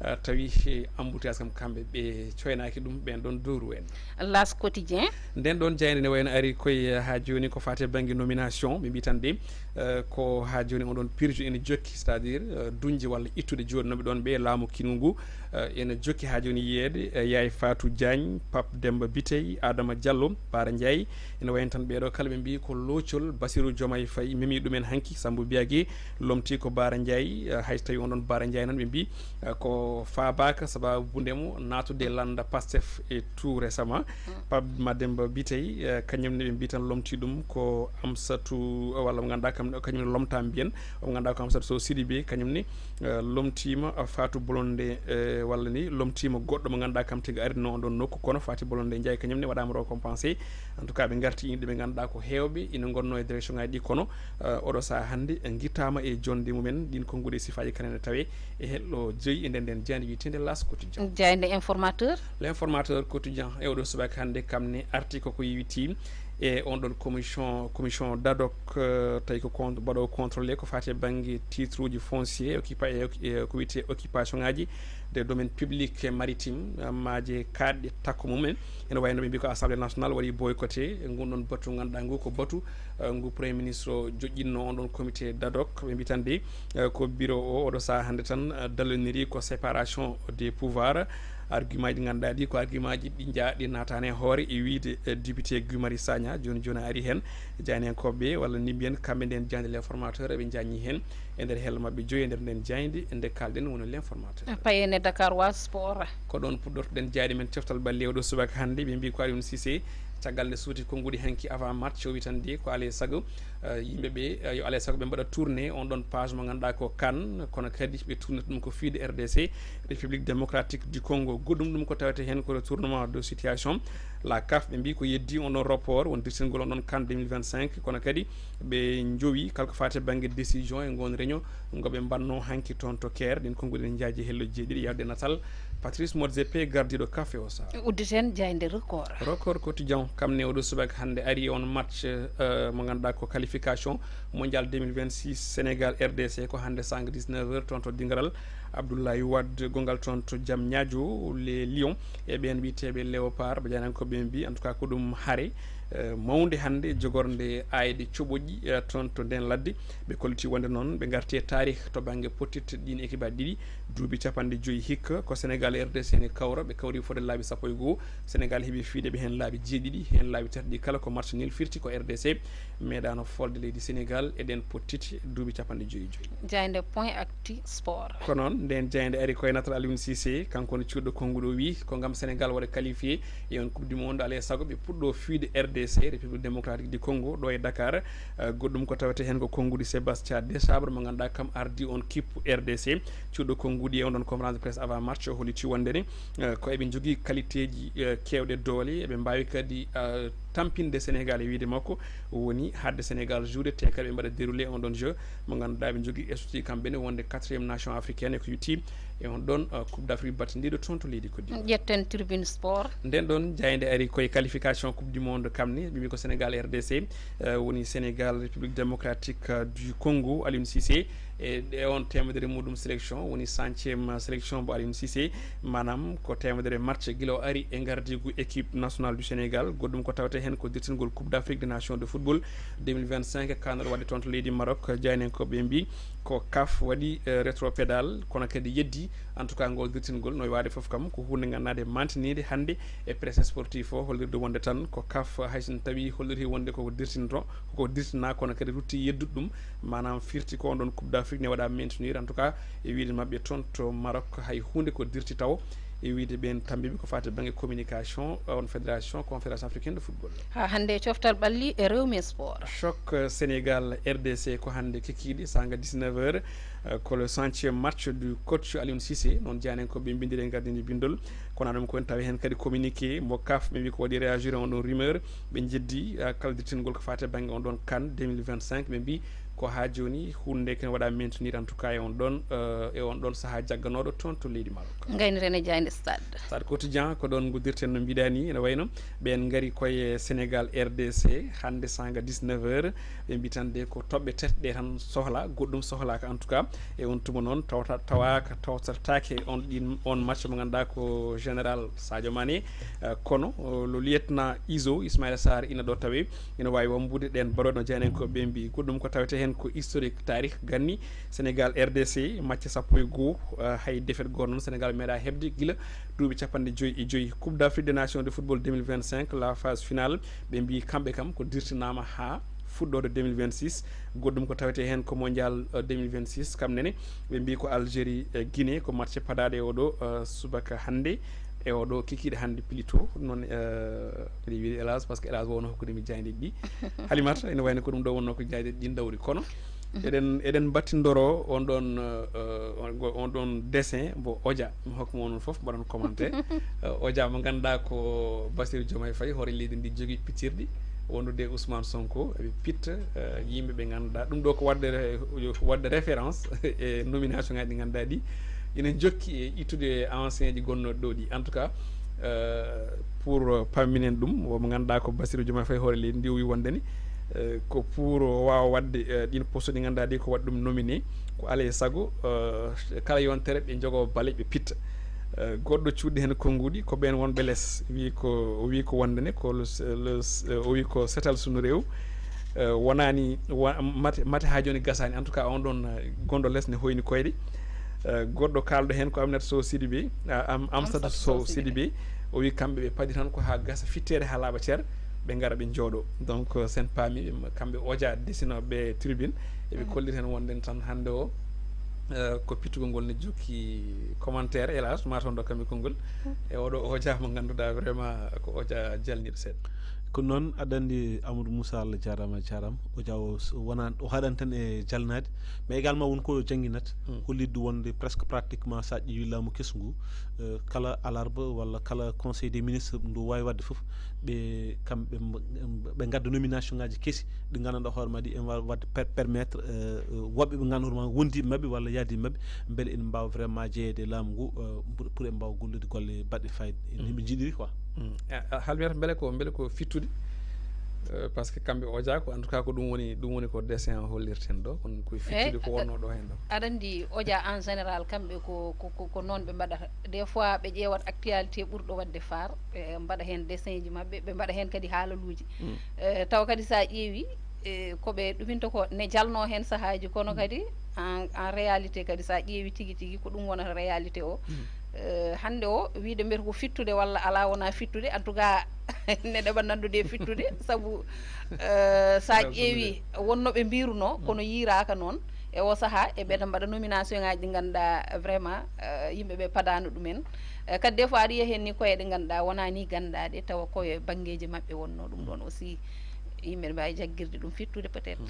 Ah, tawi, eh, embouteillage kam kamɓe ɓe coynaaki ɗum, ɓen ɗon dooru en. L'As Quotidien. Nden ɗon jaaynde ne wayno ari koye, eh, haa jooni ko faati e bannge nomination, ɓe mbiyi tan de, eh, ko haa jooni on ɗon purge ene jokki, c'est-à-dire, eh, duñde walla ittude jooɗnooɓe ɗon ɓe laamu kiinngu ngu, eh, ene jokki haa jooni yiyeede, eh, Yaye Fatou Diagne, Pape Demba Bitèye, Adama Diallo, Bara Ndiaye, ene wayno tan ɓeeɗo kala ɓe mbiyi ko loocol Bassirou Diomaye Faye memi ɗumen hanki, Sambou Biagui lomti ko Bara Ndiaye, eh, hay so tawi on ɗon Bara Ndiaye noon ɓe mbiyi, eh, ko faabaaka sababu ndemo naatude lannda Pastef e tout récemment. Mm. Pape Mademba Bitèye, eh, kañum ne ɓe mbiyi tan lomti ɗum ko Amsatou, eh, walla mo ngannduɗaa kam, kañum ne lomta mbiyen, mo ngannduɗaa ko Amsatou Sow Sidibé, kañum ne, eh, lomtiima, eh, Fatou Blondin, eh, walla ni lomtiima goɗɗo mo ngannduɗaa kam tigi arino on ɗon nokku, kono Fatou Blondin Ndiaye kañum ne waɗaama récompensé. En tout cas, ɓe ngarti yimɓe ɓe ngannduɗaa ko heewɓe ina ngonnoo e direction ŋaaji ɗi, kono, eh, oɗo sahaa hannde, eh, ngittaama e jonnde mumen ɗin konnguɗi e sifaaji kala ene tawee e hello joyi e nden nden jaaynde wiyeteende L'As Quotidien. Jaaynde Informateur. L'Informateur Quotidien e oɗo subaka hannde kam ne arti koko yowiti E on ɗon commission commission dadok, tawi ko mbaɗo contrôlé ko fati e banggue titre uji foncier occupa e ko wiyete occupation ngaji de domaine public maritime, maje kaɗɗe takko mumen. Ene wayno ɓe mbi ko assemblée nationale waɗi boycotté ngun ɗon batu ganduɗa ngu ko batu ngu premier ministre o joƴƴinno on ɗon comité dadok ɓe mbi tan de ko bureau o oɗo saaha hande tan dalloniri ko séparation des pouvoirs. Argument ji ɗi ganduɗa ɗi ko argument ji ɗi jaaɗi natani e hoore e wiide député Guy Marius Sagna joni joni a ari hen jayniyankoɓe walla ni mbiyen kamɓe nden jayde l'informateur eɓe jañi hen e nder hello mabɓe joyi e nder nden jayde nde kalɗen woni l'informateur. Payene Dakar wa sport. Ko ɗon puɗɗortoɗen jayde men coftal balle oɗo subaka hande ɓe mbi ko Aliou Cissé caggal nde suuti konnguɗi hanki avant match o wi tan de ko alay saago yimɓe ɓe yo alay saago ɓe mbaɗa tourné on ɗon page mo ganduɗa ko CAN kono kadi ɓe tournata ɗum ko fiide R D C, République Démocratique du Congo. Goɗɗum ɗum ko tawete hen ko retournement de situation. La CAF ɓe mbi ko yeddi on ɗon report won dirtingol on ɗon CAN deux mille vingt-cinq kono kadi ɓe jowi kala ko fati banggue décision e ngon réunion ngo ɓe mbanno hanki toon to Caire. Ɗin konnguɗi ne jaaji hello jeeɗiɗi yawde natal Patrice Motsepe gardiɗo CAF e o saaha. Udditen jayde record. Record quotidien kam ne oɗo subaka hande ari on match mo ganduɗa ko qualification mondial deux mille vingt-six Sénégal R D C ko hande sanga dix-neuf heures toon to dingaral Abdoulaye Wade gongal toon to jam ñaajo les lions e ɓen wiyeteɓe léopard ɓe janankoɓe mbi en tout cas ko ɗum haare mawde hande jogorde ayde coɓoƴi toon to nden ladde. Ɓe kolliti wonde noon ɓe garti e taarih to banggue pottitte ɗin équipe aji ɗiɗi duuɓi capanɗe joyyi hikka ko Sénégal R D C ne kawra ɓe kawri fodde laabi sappo e goho. Sénégal heeɓi fiide ɓe hen laabi jeeɗiɗi hen laabi tati ɗi kala ko match nul firti ko R D C meeɗano folde leydi Sénégal e ɗen pottitte duuɓi capanɗe joyyi joyyi. Jayde point actu sport. Ko noon nden jayde ari koye natal Aliou Cissé kanko woni cuuɗo konnguɗo wi ko gam Sénégal waɗa qualifié e on coupe du monde alay saago ɓe puɗɗo fiide R D C République Démocratique du Congo ɗo e Dakar. Goɗɗum ko tawete hen ko konnguɗi Sébastien Desabre mo ganduɗa kam ardi on kippu R D C cuuɗo konnguɗi e on ɗon conférence de presse avant match o holliti wondene ko eɓe jogui qualité ji kewɗe doole eɓe mbawi kadi tampinde Sénégal e wiide makko woni hadde Sénégal joude te kadi ɓe mbaɗa déroulé on ɗon jeu mo ganduɗa ɓe jogui estuti kamɓene wonde quatrième nation africaine ko yutti e on ɗon coupe d'Afrique battindiɗo toon to leydi Côte d'Ivoire. Ƴetten tribune sport. Nden ɗon jayde ari koye qualification coupe du monde kam ni ɓe mbi ko Sénégal R D C woni Sénégal République Démocratique du Congo Aliou Cissé e e on temedere muɗum sélection woni centième sélection mo Aliou Cissé manam ko temedere match guila o ari e gardigu équipe nationale du Sénégal. Goɗɗum ko tawete hen ko dirtingol coupe d'Afrique des nations de football deux mille vingt-cinq kanoɗo waɗde toon to leydi Maroc. Jaynenkoɓe mbi ko CAF waɗi rétropédale kono kadi yeddi en tout cas ngol dirtingol no waade foof kam ko hunde gandade mantinide hande e presse sportif o hollirde wonde tan ko CAF hayso tawi holliri wonde koko dirtinto koko dirtina kono kadi rutti yeddude ɗum manam firti ko on ɗon coupe d'Afrique ne waɗa maintenir en tout cas e wiide mabɓe toon to Maroc hay hunde ko dirti taw e wiide ɓen tambiɓe ko fati banggue communication on fédération conférence africaine de football. Ha hande e coftal ɓalli e rewmi e sport. Choc Sénégal R D C ko hande kikiɗe sanga dix-neuf heures ko le centième match du coach Aliou Cissé noon janen ko ɓe mbindiri e gardini bindol kono ɗum ko en tawi hen kadi communiqué mo CAF ɓe mbi ko waɗi réagir on ɗon rumeur ɓe jeddi kala dirtingol ko fati banggue on ɗon CAN deux mille vingt-cinq ɓe mbi ko ha joni hunde kene waɗa maintenir en tout cas e on ɗon e on ɗon saaha jagganoɗo toon to leydi Maroc. Gayniren e jayde stade. Stade quotidien ko ɗon guddirten no mbiɗani ene wayno ɓen gari koye Sénégal R D C hande sanga dix-neuf heures ɓe mbi tan de ko toɓɓe tati ɗe tan sohla goɗɗum sohlaka en tout cas e on tuma noon tawata tawaka tawtatake on ɗin on match mo ganduɗa ko général Sadio Mané kono le lieutenant Iso Ismaïla Sarr ina ɗo tawe ina wawi wambude ɗen baroɗe no jeyanenkoɓe ɓe mbi goɗɗum ko tawete hen ko historique taarih ganni Sénégal R D C match sappo e goho hay défaite goto noon Sénégal meeɗa hebde guila duuɓi capanɗe joyyi e joyyi coupe d'Afrique des nations de football deux mille vingt-cinq la phase finale ɓe mbi kamɓe kam ko dirtinama ha fuɗɗode deux mille vingt-six goɗɗum ko tawete hen ko mondial deux mille vingt-six kam nene ɓe mbi ko Algérie e Guinée ko match paɗaɗo e oɗo subaka hande e oɗo kikiɗe hande plutôt noon mbiɗa wiide hélas parce que hélas wonno hokkude mi jayde ɗi Halimata ene wayno ko ɗum ɗo wonno ko jayde ɗin dawri kono eɗen eɗen mbattindoro on ɗon on ɗon dessin mbo oja mi hokka mo onon foof mbaɗon commenté oja mo ganduɗa ko Bassirou Diomaye Faye hoore leydi ndi jogui piccirɗi wondude Ousmane Sonko eɓe pitta yimɓe ɓe ganduɗa ɗum ɗo ko wadde wadde référence e nomination ngaji ɗi ganduɗa ɗi ina jokki e ittude ancien ji gonnoɗi ɗo ɗi en tout cas Eh, pour, eh, pamminen ɗum, mo ngannduɗaa ko Bassirou Diomaye Faye, hoore leydi ndi, o wi wonde ni, eh, ko pour o waawa waɗde, eh, ɗin poste ɗi ngannduɗaa ɗi ko waɗi ɗum nominé, ko alaa e sago, eh, kala yontere ɓe njogoo bale ɓe pitta. Eh, goɗɗo cuuɗi heen konnguɗi, ko ɓeen wonɓe les, wi ko, o wi ko wonde ne, ko le, le, eh, o wi ko setal sunu rew, eh, wonaani, wa-, mate, mate haa jooni gasaani. En tout cas, on ɗon, eh, gonɗo les ne hoyni koyɗe. Eh, goɗɗo kaalɗo heen ko Aminata Sow Sidibé, ah, Am-, Amsatou Sow Sidibé. O wi kamɓe ɓe paɗi tan ko haa gasa fitteede haa laaɓa cer, ɓe ngara ɓe njooɗo. Donc, eh, sen paami ɓe, kamɓe Odia desinooɓe tribune, eɓe kolliri heen wonde tan hannde o, eh, ko pittugol ngol ne jokki commentaire, hélas, ma toon dokkami konngol. E oɗo Odia mo ngannduɗaa vraiment ko Odia jalniiɗo seeɗa. Ko noon, aɗa anndi Amadou Moussa, Allah jaaraama, a jaaraama. O jaw-, o s-, wonaa, o haɗan tan e jalnaade, mais également won ko jannginat, hollitde wonde presque pratiquement so a ƴeewi laamu kesu ngu, eh, kala alarba walla kala conseil des ministres ndu waawi waɗde fof, ɓe, kamɓe mb-, ɓe ngadda nomination ngaaji kesi ɗi nganndanɗaa hoore ma ɗi ene waawi waɗde per-, permettre, eh, woɓɓe ɓe nganndanɗaa hoore ma wondiiɓe maɓɓe walla yaadiiɓe maɓɓe, mbele ene mbaawa vraiment jeyeede e laamu ngu, eh, pour, pour ɓe mbaawa gollude golle baɗɗe fayida. Ene heɓi njiɗiri quoi. Mm. A, a, halmiyata mbele ko, mbele ko fittude, eh, par ce que kamɓe Odia ko, en tout cas, ko ɗum woni, ɗum woni ko dessin o hollirten ɗo, kono ko fittude ko wonno ɗo heen ɗo. Aɗa anndi Odia en général, kamɓe ko, ko, ko, ko noon ɓe mbaɗata. Des fois, ɓe ƴeewat actualité ɓurɗo waɗde faar, ɓe mbaɗa heen dessin ji maɓɓe, ɓe mbaɗa heen kadi haalaluuji. Mm. Eh, tawa kadi so a ƴeewi, eh, ko ɓe ɗuminta ko ne jalnoo heen sahaaji, kono kadi en, en réalité kadi so a ƴeewi tigi tigi ko ɗum wonata réalité o. Mm. Eh, hannde o, wiide mbiyata ko fittude walla alaa wonaa fittude, en tout cas, ne ɗeɓa nanndude e fittude, sabu, eh, so a ƴeewi wonno ɓe mbirunoo, kono yiiraaka noon. E o sahaa, e ɓeɗa mbaɗa nomination ngaaji ɗi ngannduɗaa vraiment, eh, yimɓe ɓe padaano ɗumen. Eh, kadi des fois aɗa yiya heen ni koye ɗe ngannduɗaa wonaa ni ganndaaɗe, tawa koye banngeeji maɓɓe wonnoo ɗum ɗoon aussi. Yimɓe ne mbaawi jaggirde ɗum fittude peut-être.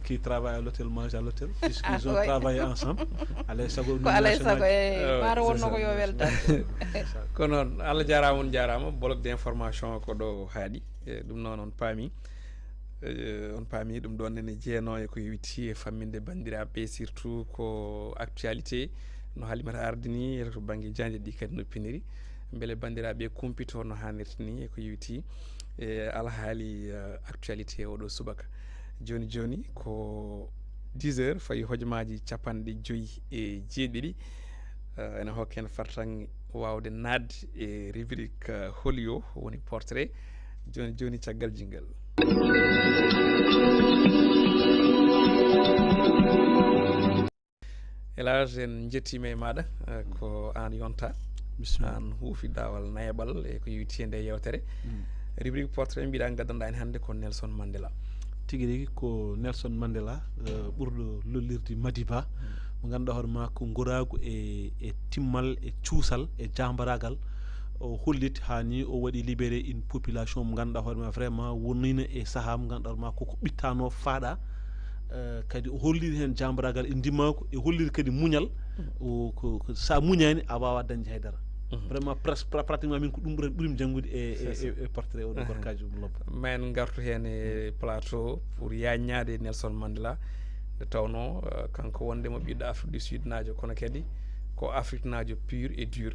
Qui travaille à l'hôtel mange à l'hôtel, puisqu'ils ont travaillé ensemble. Alay sago ko alay sago, e maaro wonno ko yo weltan. Ko noon, Allah jaaraama, on jaaraama. Bloc d'information ko ɗo haaɗi. E, ɗum noon on paami. E, on paami ɗum ɗoon ene jeenoo e ko yowiti e famminde banndiraaɓe, surtout ko actualité no Halimata ardini, e to bannge jaŋde ɗi kadi no piniri. Mbele banndiraaɓe kumpito no haanirta ni e ko yowiti e alhaali, eh, actualité oɗo subaka. Jooni jooni ko dix heures fayi hojomaaji capanɗe joyi e jeeɗiɗi. Eh, ene hokken fartaŋŋe waawde naatde e rubrique, eh, Holi o woni portrait. Jooni jooni caggal jingal. Elage, en njettiima e maaɗa, eh, ko aan yonta. Bisimilla. Aan huufi daawal nayaɓal e ko yowiti e nde yeewtere. Mm. Rubrique portrait mbiɗa ngaddanɗaa en hannde ko Nelson Mandela. Tigi rigi ko Nelson Mandela, eh, ɓurɗo lollirde Madiba. Mm. Mo ngannduɗaa hoore ma ko ngoraagu e, e timmal, e cuusal, e jaambaraagal. O holliti haa ni o waɗi libéré une population mo ngannduɗaa hoore ma vraiment wonniino e sahaa mo ngannduɗaa hoore ma koko ɓittanoo faaɗa. Eh, kadi o holliri heen jaambaraagal e ndimaagu, e holliri kadi muñal. Mm. O ko, ko sa muñaani a waawaa dañde hay dara. Mhm. Vraiment pres-, pra-, pratiquement min ko ɗum ɓuri, ɓuri mi janngude e, e, c'est ça, e, e portrait o ɗo, aha, gorkaaji ɗum lobbo. Ma en ngartu heen e plateau pour yaaññaade Nelson Mandela. Nde tawnoo, eh, kanko wonde mo ɓiɗɗo Afrique du Sud naajo, kono kadi ko Afrique naajo pur et dur.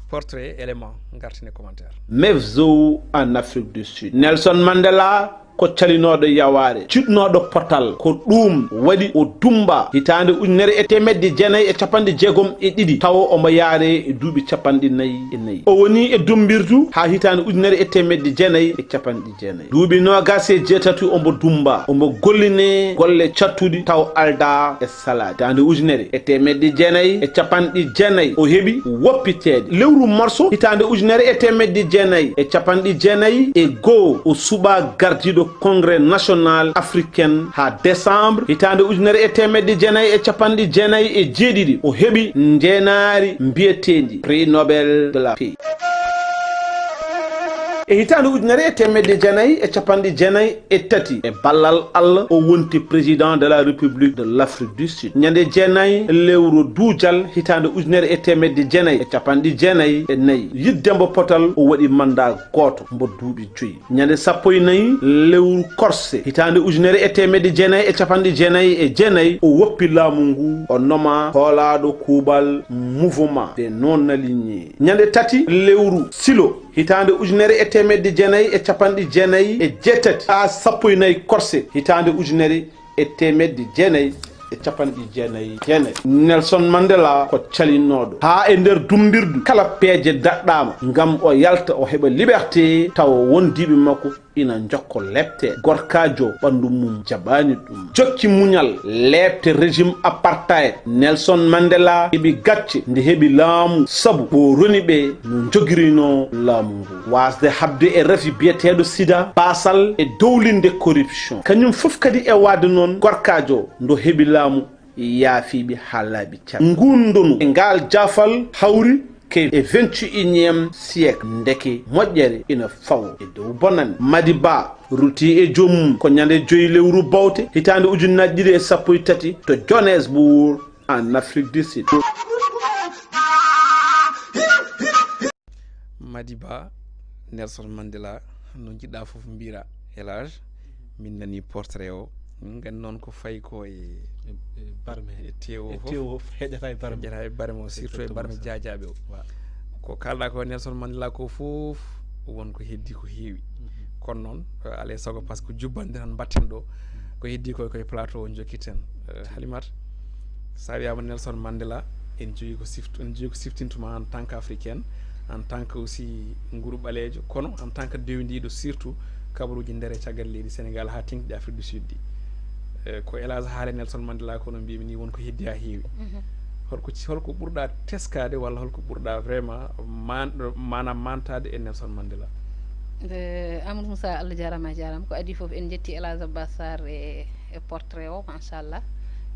Portrait, élément, ngartine commentaire. Mevzou en Afrique du Sud. Nelson Mandela ko calinooɗo yawaare, jiɗnooɗo potal. Ko ɗum waɗi o dumba hitaande ujunere e teemedde jeenayi e capanɗe jeegom e ɗiɗi, tawa omo yaare e duuɓi capanɗe nayi e nayi. O woni e dumbirdu haa hitaande ujunere e teemedde jeenayi e capanɗe jeenayi. Duuɓi noogas e jeetati omo dumba, omo golline golle cattuɗi taw aldaa e salaade. Hitaande ujunere e teemedde jeenayi e capanɗe jeenayi, o heɓi woppiteede. Lewru marso hitaande ujunere e teemedde jeenayi e capanɗe jeenayi e goo, o suɓaa gardiiɗo Congrès National Africain haa décembre hitaande ujunere e teemedde jeenayi e capanɗe jeenayi e jeeɗiɗi. O heɓi njeenaari mbiyeteendi Prix Nobel de la Paix. E hitaande ujunere e teemedde jeenayi e capanɗe jeenayi e tati, e ballal Allah, o wonti président de la République de l'Afrique du Sud. Ñande jeenayi lewru duujal hitaande ujunere e teemedde jeenayi e capanɗe jeenayi e nayi, yiɗde mbo potal, o waɗi mandat gooto mbo duuɓi joyi. Ñande sappo e nayi lewru korse hitaande ujunere e teemedde jeenayi e capanɗe jeenayi e jeenayi, o woppi laamu ngu, o noma hoolaaɗo kuuɓal mouvement des non-alignés. Ñande tati lewru silo hitaande ujunere e teemedde jeenayi e capanɗe jeenayi e jeetati, haa sappo e nayi korse hitaande ujunere e teemedde jeenayi e capanɗe jeenayi e jeenayi. Nelson Mandela ko calinooɗo haa e nder dummbirdu, kala peeje daɗɗaama ngam o yalta, o heɓa liberté, tawa wondiiɓe makko ina njokko lepte. Gorkaajo ɓanndu mum jaɓaani ɗum. Jokki muñal leepte régime apartheid, Nelson Mandela heɓi gacce nde heɓi laamu, sabu o roni ɓe no njogirinoo laamu ngu. Waasde haɓde e rafi biyeteeɗo sida, baasal e dowlinde corruption. Kañum fof kadi e waɗde noon, gorkaajo ndo heɓi laamu yaafiiɓe haa laaɓi car. Nguun ndonu e ngaal jaafal hawri ke e vingt et unième siècle, ndeke moƴƴere ina fawo e dow bonannde. Madiba rutti e joom mum ko ñande joyi lewru bowte hitaande ujunnaaji ɗiɗi e sappo e tati to Johannesburg, en Afrique du Sud. Madiba, Nelson Mandela, no njiɗɗa fof mbira. Elage, min nani portrait o, min nganndi noon ko fayi ko e barme e tewo e fof. Tewo heƴata e barme. Heƴata e barme o, surtout e barme jaajaaɓe o. Ko kalɗa ko Nelson Mandela ko fof won ko heddi ko heewi. Kono noon, alay sago, par ce que jubbande tan mbatten ɗo, ko heddi ko koye plateau o jokkiten. Eh, Halimata, sa wiyama Nelson Mandela, en jogi ko sift en jogi ko siftintuma en tant qu'africaine, en tant que aussi nguru ɓaleejo, kono en tant que dewdiɗo surtout kabaruji nder e caggal leydi Sénégal ha tengti Afrique du Sud ɗi. Eh, ko Elage haali Nelson Mandela, kono mbimi ni won ko heddi ha heewi. Holko ci- holko ɓurɗa teskade walla holko ɓurɗa vraiment man- manam mantade e Nelson Mandela? Eh, Amadou Moussa, Allah jarama, a jarama. Ko adi foof, en jetti Elage Abbas Sarr e e portrait o, machallah.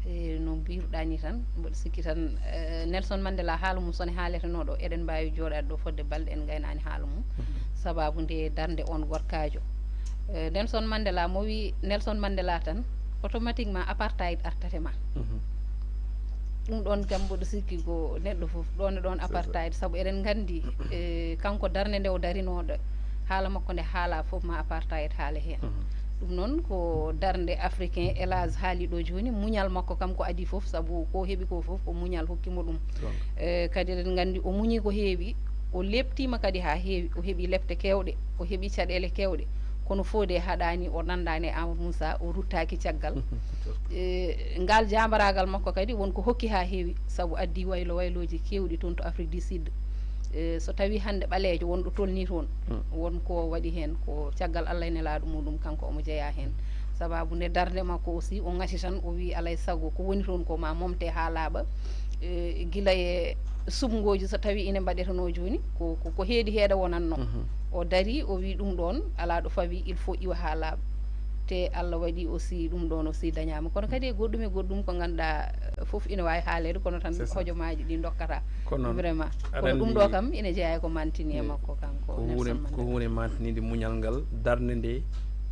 E no mbiruɗa ni tan, mboɗo sikki tan, eh, Nelson Mandela, haala mum sone haaleteno ɗo, eɗen mbawi jooɗade ɗo fodde balɗe en gaynani haala mum. Sababu nde darde on gorkajo. Eh, Nelson Mandela, mo wi Nelson Mandela tan, automatiquement apartheid artate ma. Ɗum ɗon kam mboɗo sikki ko neɗɗo fof ɗon e ɗon apartheid, saabu eɗen nganndi, eh, kanko darnde nde o darinoɗo, haala makko nde haala fof ma apartheid haale heen. Ɗum noon ko darnde africain. Elage haali ɗo jooni, muñal makko kam ko adi fof, sabu ko heɓi ko fof ko muñal hokkimo ɗum. Eh, kadi eɗen nganndi o muñi ko heewi, o leɓtima kadi ha heewi, o heɓi lepte kewɗe, o heɓi caɗele kewɗe, kono fof de haɗani, o nandani e Amadou Moussa, o ruttaki caggal. Eh, ngal jambaragal makko kadi won ko hokki ha heewi, sabu addi waylo wayloji kewɗi toon to Afrique du Sud. Eh, so tawi hande ɓaleejo won ɗo tolni toon, won ko waɗi heen ko caggal Allah e nelaɗo muɗum, kanko omo jeeya heen. Sababu nde darnde makko aussi, o ngasi tan, o wi alay sago ko woni toon ko ma momte ha laaɓa. Eh, gila e suɓngooji so tawi ine mbaɗeteno jooni, ko ko- ko heedi heeda wonanno. O dari, o wi ɗum ɗon ala ɗo fawi, il faut iwa ha laaɓa. Te Allah waɗi aussi ɗum ɗon aussi dañama, kono kadi e goɗɗum e goɗɗum ko ganduɗa, eh, fof ina wawi haaleede, kono tan hojomaji ɗi dokkata. Kono vraiment, kono ɗum ɗo kam ina jeeya e ko mantini e makko kanko. Ko hunde ko hunde mantinide muñal ngal, darnde nde,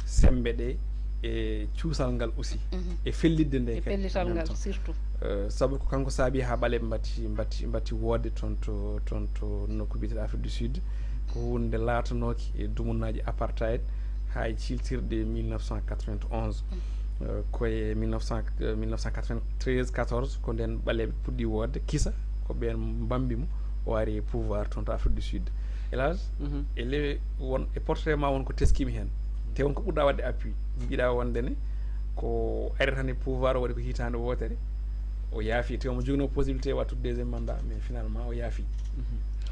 sembe ɗe, e cuusal ngal aussi, e fellitde nde, e pellital ngal surtout. Eh, sabu ko kanko saabi ha ɓaleeɓe mbatti mbatti mbatti woodde toon to toon to nokku biyeteɗo Afrique du Sud. Ko hunde laatanooki e dumunnaaji apartheid, haa e ciiltirde mille neuf cent quatre-vingt-onze. Eh, koye mille neuf cent, eh, mille neuf cent quatre-vingt-treize quatorze, ko nden ɓaleeɓe puɗɗi woodde, kisa ko ɓeen mbambi mo, o ari e pouvoir toon to Afrique du Sud. Elage, e le won e portrait ma won ko teskimi heen, te won ko ɓurɗa waɗde appui, mbiɗa wonde ne ko ari tan e pouvoir, o waɗi ko hitaande wootere, o yaafi, te omo joginoo possibilité wattude deuxième mandat, mais finalement o yaafi.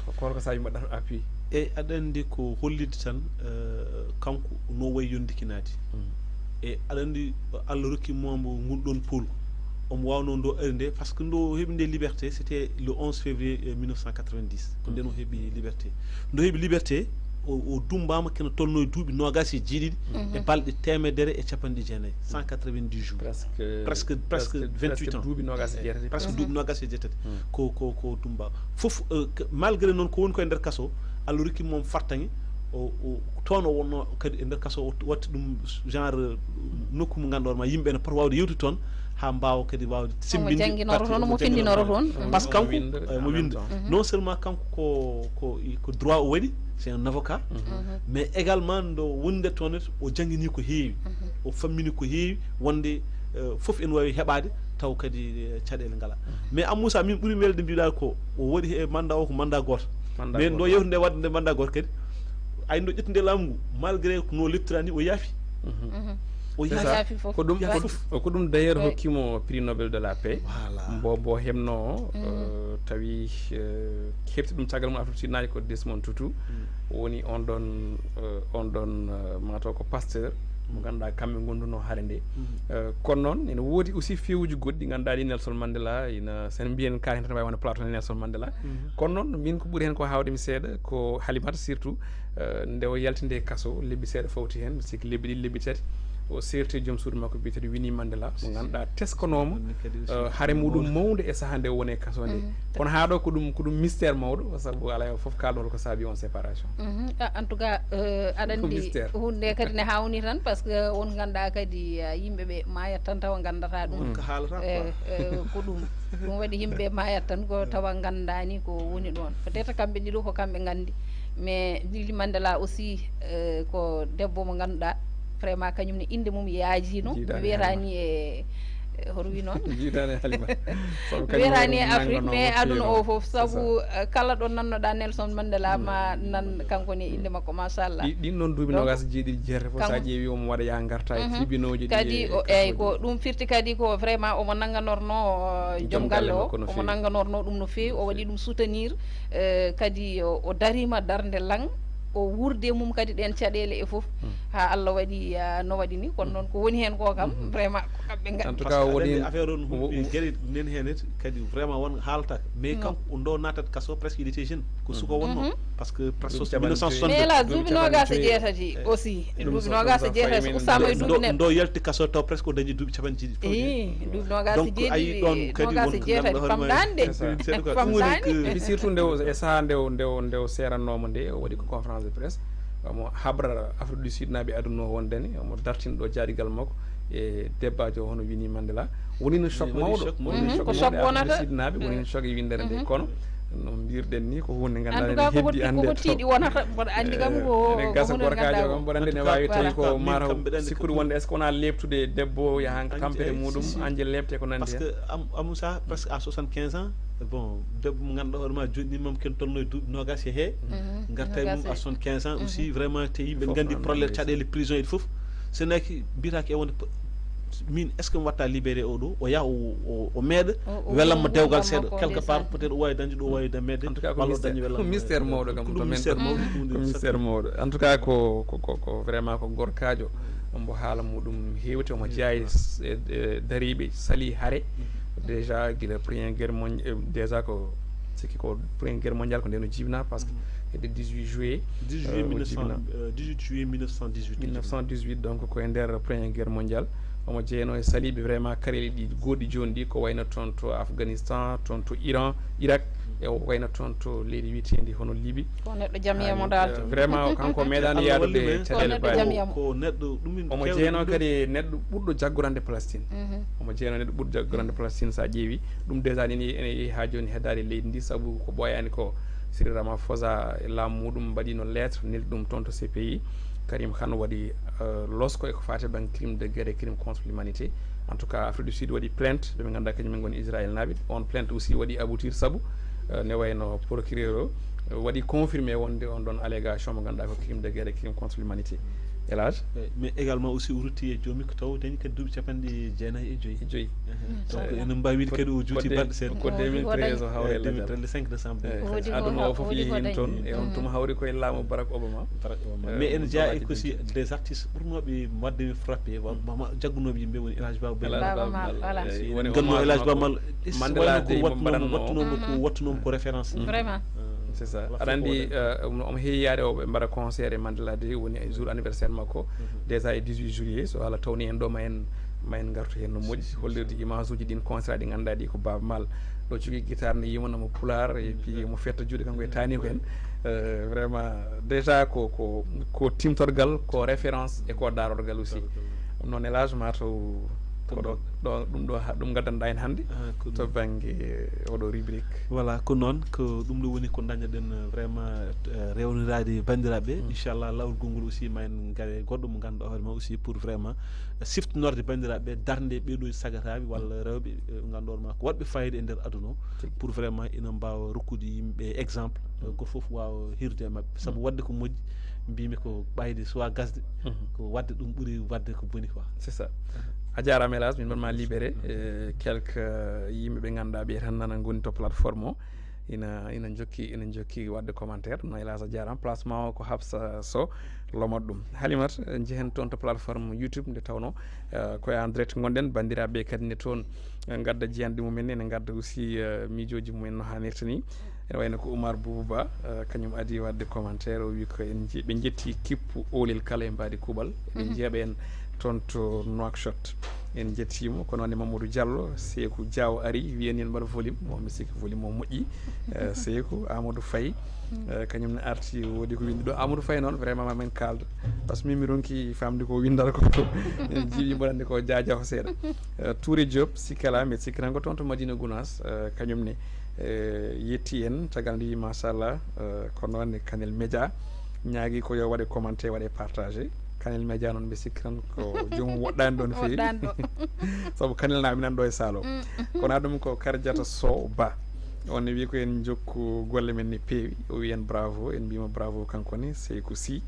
Ko holko saabi mbaɗɗa toon appui? E aɗa anndi ko hollide tan, eh, kanko no wayi yondikinaade. E aɗa anndi Allah rokki mo mbo ngun ɗon pool. Omo waawno ndo ari nde, par ce que ndo heɓi nde liberté, c'était le onze février, eh, mille neuf cent quatre-vingt-dix. Ko nden o heɓi liberté. Ndo heɓi liberté, o o dumbama kena tolno e duuɓi nogas e jeeɗiɗi e balɗe teemedere e capanɗe jeenayi, cent quatre-vingt-dix jours. Presque presque presque vingt-huit ans. Duuɓi nogas e jeetati. Presque duuɓi nogas e jeetati. Ko ko ko dumba fof, eh, malgré noon ko woni ko e nder kaso, Allah rokki mo fartaŋe. O, o, toon o wonno kadi e nder kaso, o watti ɗum genre nokku mo ngannduɗaa ma yimɓe ne poti waawde yewtude toon, haa mbaawa kadi waawde sembinde. Jannginoto toon, mo findinoro toon. Parce que kanko, eh, mo winnda. Non seulement kanko ko, ko, ko droit o waɗi, c'est un avocat, mais également ndo wonde toon, o janngini ko heewi, o fammini ko heewi, wonde, eh, fof ene waawi heɓaade, taw kadi, eh, caɗeele ngala. Mais Amoussa, min ɓuri welde mbiɗa ko o waɗi e mandat o ko mandat gooto. Mais ndo yewtude waɗde nde mandat gooto kadi, ay ndo ƴettude laamu ngu, malgré ko no leptira ni, o yaafi. O yaafi fof. Ko ɗum, ko ɗum d'ailleurs hokkimo prix Nobel de la paix. Mbo, mbo heɓno, eh, tawi, eh, heɓti ɗum caggal mum Afrique Sud naati ko Desmond Tutu. Woni on ɗon, eh, on ɗon, eh, mataw ko pasteur mo ngannduɗaa kamɓe ngonduno hare nde. Eh, kono noon ene woodi aussi fewuji goɗɗi ngannduɗaa ɗi Nelson Mandela ina, sen mbiyen kaari tan wawi wonde plateau Nelson Mandela. Kono noon min ko ɓuri heen ko hawde mi seeɗa ko Halimata surtout, eh, nde o yaltinde kaso lebbi seeɗa fawti heen, mi sikki lebbi ɗiɗi, lebbi tati, o serti joom suudu makko biyeteeɗo Winnie Mandela, mo ngannduɗaa teskonooma, eh, hare muɗum mawnde e sahaa nde o woni e kaso nde. Kono haa ɗo ko ɗum, ko ɗum mystère mawɗo, sabu alaa e fof kaalɗo holko saabi on séparation. Mhm. Ah, en tout cas, eh, aɗa anndi huunde nde kadi ne hawni tan, parce que on ngannduɗaa kadi, ah, yimɓe ɓe maayat tan tawa nganndataa ɗum. Ko haalata quoi. Eh, eh, ko ɗum. Ɗum waɗi yimɓe maayat tan ko tawa nganndaani ko woni ɗoon. Peut-être kamɓe ɗiɗo ko kamɓe nganndi. Mais Lili Mandela aussi, eh, ko debbo mo ngannduɗaa vraiment kañum ne innde mum yaajino. Mi wiyata ni e, e hoto wi noon. Jiidaani e Halima. Sabu kañum wiyata ni e Afrique, mais aduna o fof. Sabu, eh, kala ɗo nannoɗaa Nelson Mandela ma nan kanko ne innde makko, machallah. Ɗi-, ɗin noon duuɓi nogas e jeeɗiɗi jeetati fof, sa ƴeewi omo waɗa yaa ngarta e tribunauji ɗi kadi e o, eyyi, ko ɗum firti kadi ko vraiment omo nannganorno, eh, joom galle o, omo nannganorno ɗum no feewi, o waɗi ɗum soutenir, eh, kadi o, o darima darnde lang, o wuurdi e mum kadi ɗen caɗeele e fof, haa Allah waɗi, ah, no waɗi ni. Kono noon ko woni heen ko kam, vraiment, ko kamɓe nganndi. En tout cas, woni affaire on, geɗe nen heen kadi vraiment won haalata. Mais kanko o ndo natat kaso, presque il était jeune. Ko suka wonno. Parce que presque mille neuf cent soixante-deux. Mais la duuɓi nogas e jeetati aussi. Duuɓi nogas e jeetati, so ustaama e duuɓi neɗɗo. Ndo yalti kaso taw presque o dañi duuɓi capanɗe jeeɗiɗi. Ii, duuɓi nogas e jeeɗiɗi, nogas e jeetati, famɗaani de. Famɗaani. Et puis surtout nde o, e sahaa nde o, nde o, nde o seerannooma nde, o waɗi ko conférence de presse. Omo habra Afrique du Sud naaɓe aduna o wonde ne, omo dartina ɗo jaaɗigal makko e debbaajo hono Winnie Mandela. Woni no choc mawɗo. Woni no choc mawɗo Afrique du Sud naaɓe, woni no choc e winndere nde. Kono no mbirɗen ni ko huunde ngannduɗaa ne heddi annde. Ko tiiɗi wonata, mboɗo anndi kam ko ene gasa gorkaajo kam, mboɗo anndi ne waawi tawi ko mataw sikkude wonde est-ce que wona leeptude debbo yaha tampere muɗum, anje leepte ko nanndi heen. Parce que Am-, Amoussa, presque à soixante-quinze ans, bon, debbo mo ngannduɗaa hoore ma joɗɗinii mum ken tolno e duuɓi nogas e hee, ngarta e mum à soixante-quinze ans aussi, vraiment, te yimɓe nganndi problème caɗeele prison e fof. So naki mbiyata ke wonde min, est-ce que mi watta libéré o ɗo? O yaha o, o, o meeɗa, welamma dewgal seeɗa. Quelque part, peut-être o wawi dañde ɗo, o wawi da meeɗa. En tout cas, ko mystère mawɗo kam to men. Ko mystère mawɗo. En tout cas, ko, ko, ko, ko vraiment ko gorkaajo. Mbo haala muɗum heewti, omo jeyaa e, e, e dariiɓe salii hare. Déjà, gila Première Guerre mondiale, déjà ko, sikki ko Première Guerre mondiale ko nden o jibinaa, parce que hedde dix-huit juillet, dix-huit juillet, euh, mille neuf cent, euh, dix-huit juillet mille neuf cent dix-huit. Mille neuf cent dix-huit, donc ko e nder Première Guerre mondiale. Omo jeyanoo e saliiɓe vraiment kareeli ɗi goɗɗi jooni ɗi, ko wayno toon to Afghanistan, toon to Iran, Irak, e o wayno toon to leydi wiyeteendi hono Libi. Ko neɗɗo jamiya mo dal. Eh, vraiment, o kanko meeɗaani yaadude caɗeele baɗe. Ko neɗɗo jamiya mo. Ko neɗɗo ɗum. Omo jeyanoo kadi neɗɗo ɓurɗo jaggorande Palestine. Omo jeyanoo neɗɗo ɓurɗo jaggorande Palestine, so a ƴeewi. Ɗum déjà nini ene yehi haa jooni heddaade leydi ndi, sabu ko ɓooyaani ko Cyril Ramaphosa e laamu muɗum mbaɗino lettre, neldi ɗum toon to C P I. Karim Khan waɗi, eh, losko e ko faati bannge crime de guerre et crime contre l'humanité. En tout cas, Afrique du Sud waɗi plainte, ɓe ɓe ngannduɗaa kañum en ngoni Israël naaɓe. On plainte aussi waɗi aboutir sabu, eh, ne wayno procureur o, eh, waɗi confirmé wonde on ɗon allégation mo ngannduɗaa ko crime de guerre et crime contre l'humanité. El Hadj? Eh, mais également aussi o rutti e joomi ko taw dañi kadi duuɓi capanɗe jeenayi e joyi. E joyi. Donc ene mbaawi wiide kadi o juuti balɗe seeɗa. Ko deux mille treize o hawri e deux mille treize, le cinq décembre. Aduna o fof yehi heen toon, e on tuma hawri koye laamu Barack Obama. Barack Obama. Mais ene jeyaa e aussi des artistes ɓurnooɓe waɗde mi frappé, jaggunooɓe yimɓe woni El Hadj Baba Baba Maal, voilà. Woni ganno El Hadj Baba Maal. Mandela de mo mbaɗatno, wattunoomo ko, wattunoomo ko référence. Vraiment. C'est ça. Aɗa anndi, euh, omo, omo heewi yaade o ɓe mbaɗa concert e Mandela de, woni e jour anniversaire makko. Déjà e dix-huit juillet, so Allah tawni en ɗo, ma en, ma en ngartu heen no moƴƴi, hollirde image uji ɗin concert ɗi ngannduɗaa ɗi ko Baaba Maal. Ɗo cogii guitare ne yimana mo pulaar, et puis omo fetta juuɗe kanko e taani ko en. Vraiment, déjà ko ko ko timtorgal, ko référence, e ko darorgal aussi. Ɗum noon, élage ma taw ko ɗo ɗo ɗum ɗo ha- ɗum gaddanɗa en hannde to bangge oɗo rubrique. Voilà, ko noon, ko ɗum ɗo woni ko dañaɗen vraiment, eh, rewniraade banndiraaɓe. Inchallah, laawol gongol aussi ma en ngare goɗɗo mo ngannduɗaa hoore ma aussi pour vraiment siftinorde banndiraaɓe darnde ɓeeɗo sagataaɓe walla rewɓe, eh, ngannduɗaa ma ko waɗɓe fayida e nder aduna o, pour vraiment ina mbaawa rokkude yimɓe exemple, eh, goto fof waawa hirde e maɓɓe. Sabu waɗde ko moƴƴi, mbimi ko ɓayde soit gasde, ko waɗde ɗum ɓuri waɗde ko boni quoi. C'est ça. A jaaraama, hélas, min mbaɗma libéré, eh, quelques yimɓe ɓe ngannduɗaa ɓe tan nana ngoni to plateforme o. Ina ina jokki ina jokki waɗde commentaire. Ɗum noon, hélas, a jaaraama. Place ma o ko Habsa Sow, lomat ɗum. Halimat, eh, njehen toon to plateforme YouTube nde tawnoo, eh, ko e en direct ngonɗen. Banndiraaɓe kadi ne toon, eh, ngadda jiyanɗe mumen, ene ngadda aussi, eh, miijooji mumen no haanirta ni. Ene wayno ko Oumar Boubou Ba, eh, kañum adi waɗde commentaire, o wi ko en nje- ɓe njetti kippu Oolel kala e mbaadi kuuɓal. Eɗen njeeɓa en toon to Nouakchott. En njettiimo. Kono ne Mamadou Diallo, Seeku Diaw ari, wiyen en mbaɗa volume. Mo mi sikki volume o moƴƴi. Eh, Seeku Amadou Faye, eh, kañum ne arti, woodi ko winndi ɗo. Amadou Faye noon, vraiment, ma min kaalda. Par ce que min mi ronki famde ko winndata ko. En jiiɓi mbaɗande ko jaajaw seeɗa. Eh, Touré Diop, sikkala, mbiɗa sikki tan ko toon to Madina Gounass, eh, kañum ne, eh, yetti en, tagal ndi, machallah, eh, ko noon ne Kanel Média ñaagi ko yo waɗe commenté, waɗe partagé. Kanel Média noon, mbiɗa sikki tan ko joomum woɗɗaani ɗoon feewi. Woɗɗaani ɗo. Sabu Kanel na minan ɗo e saalo. Kono ɗum ko Kardiata Sow Ba. On ne wi ko en jokku golle men ne peewi. O wi en bravo, en mbima bravo kanko ne, Seyku Sy.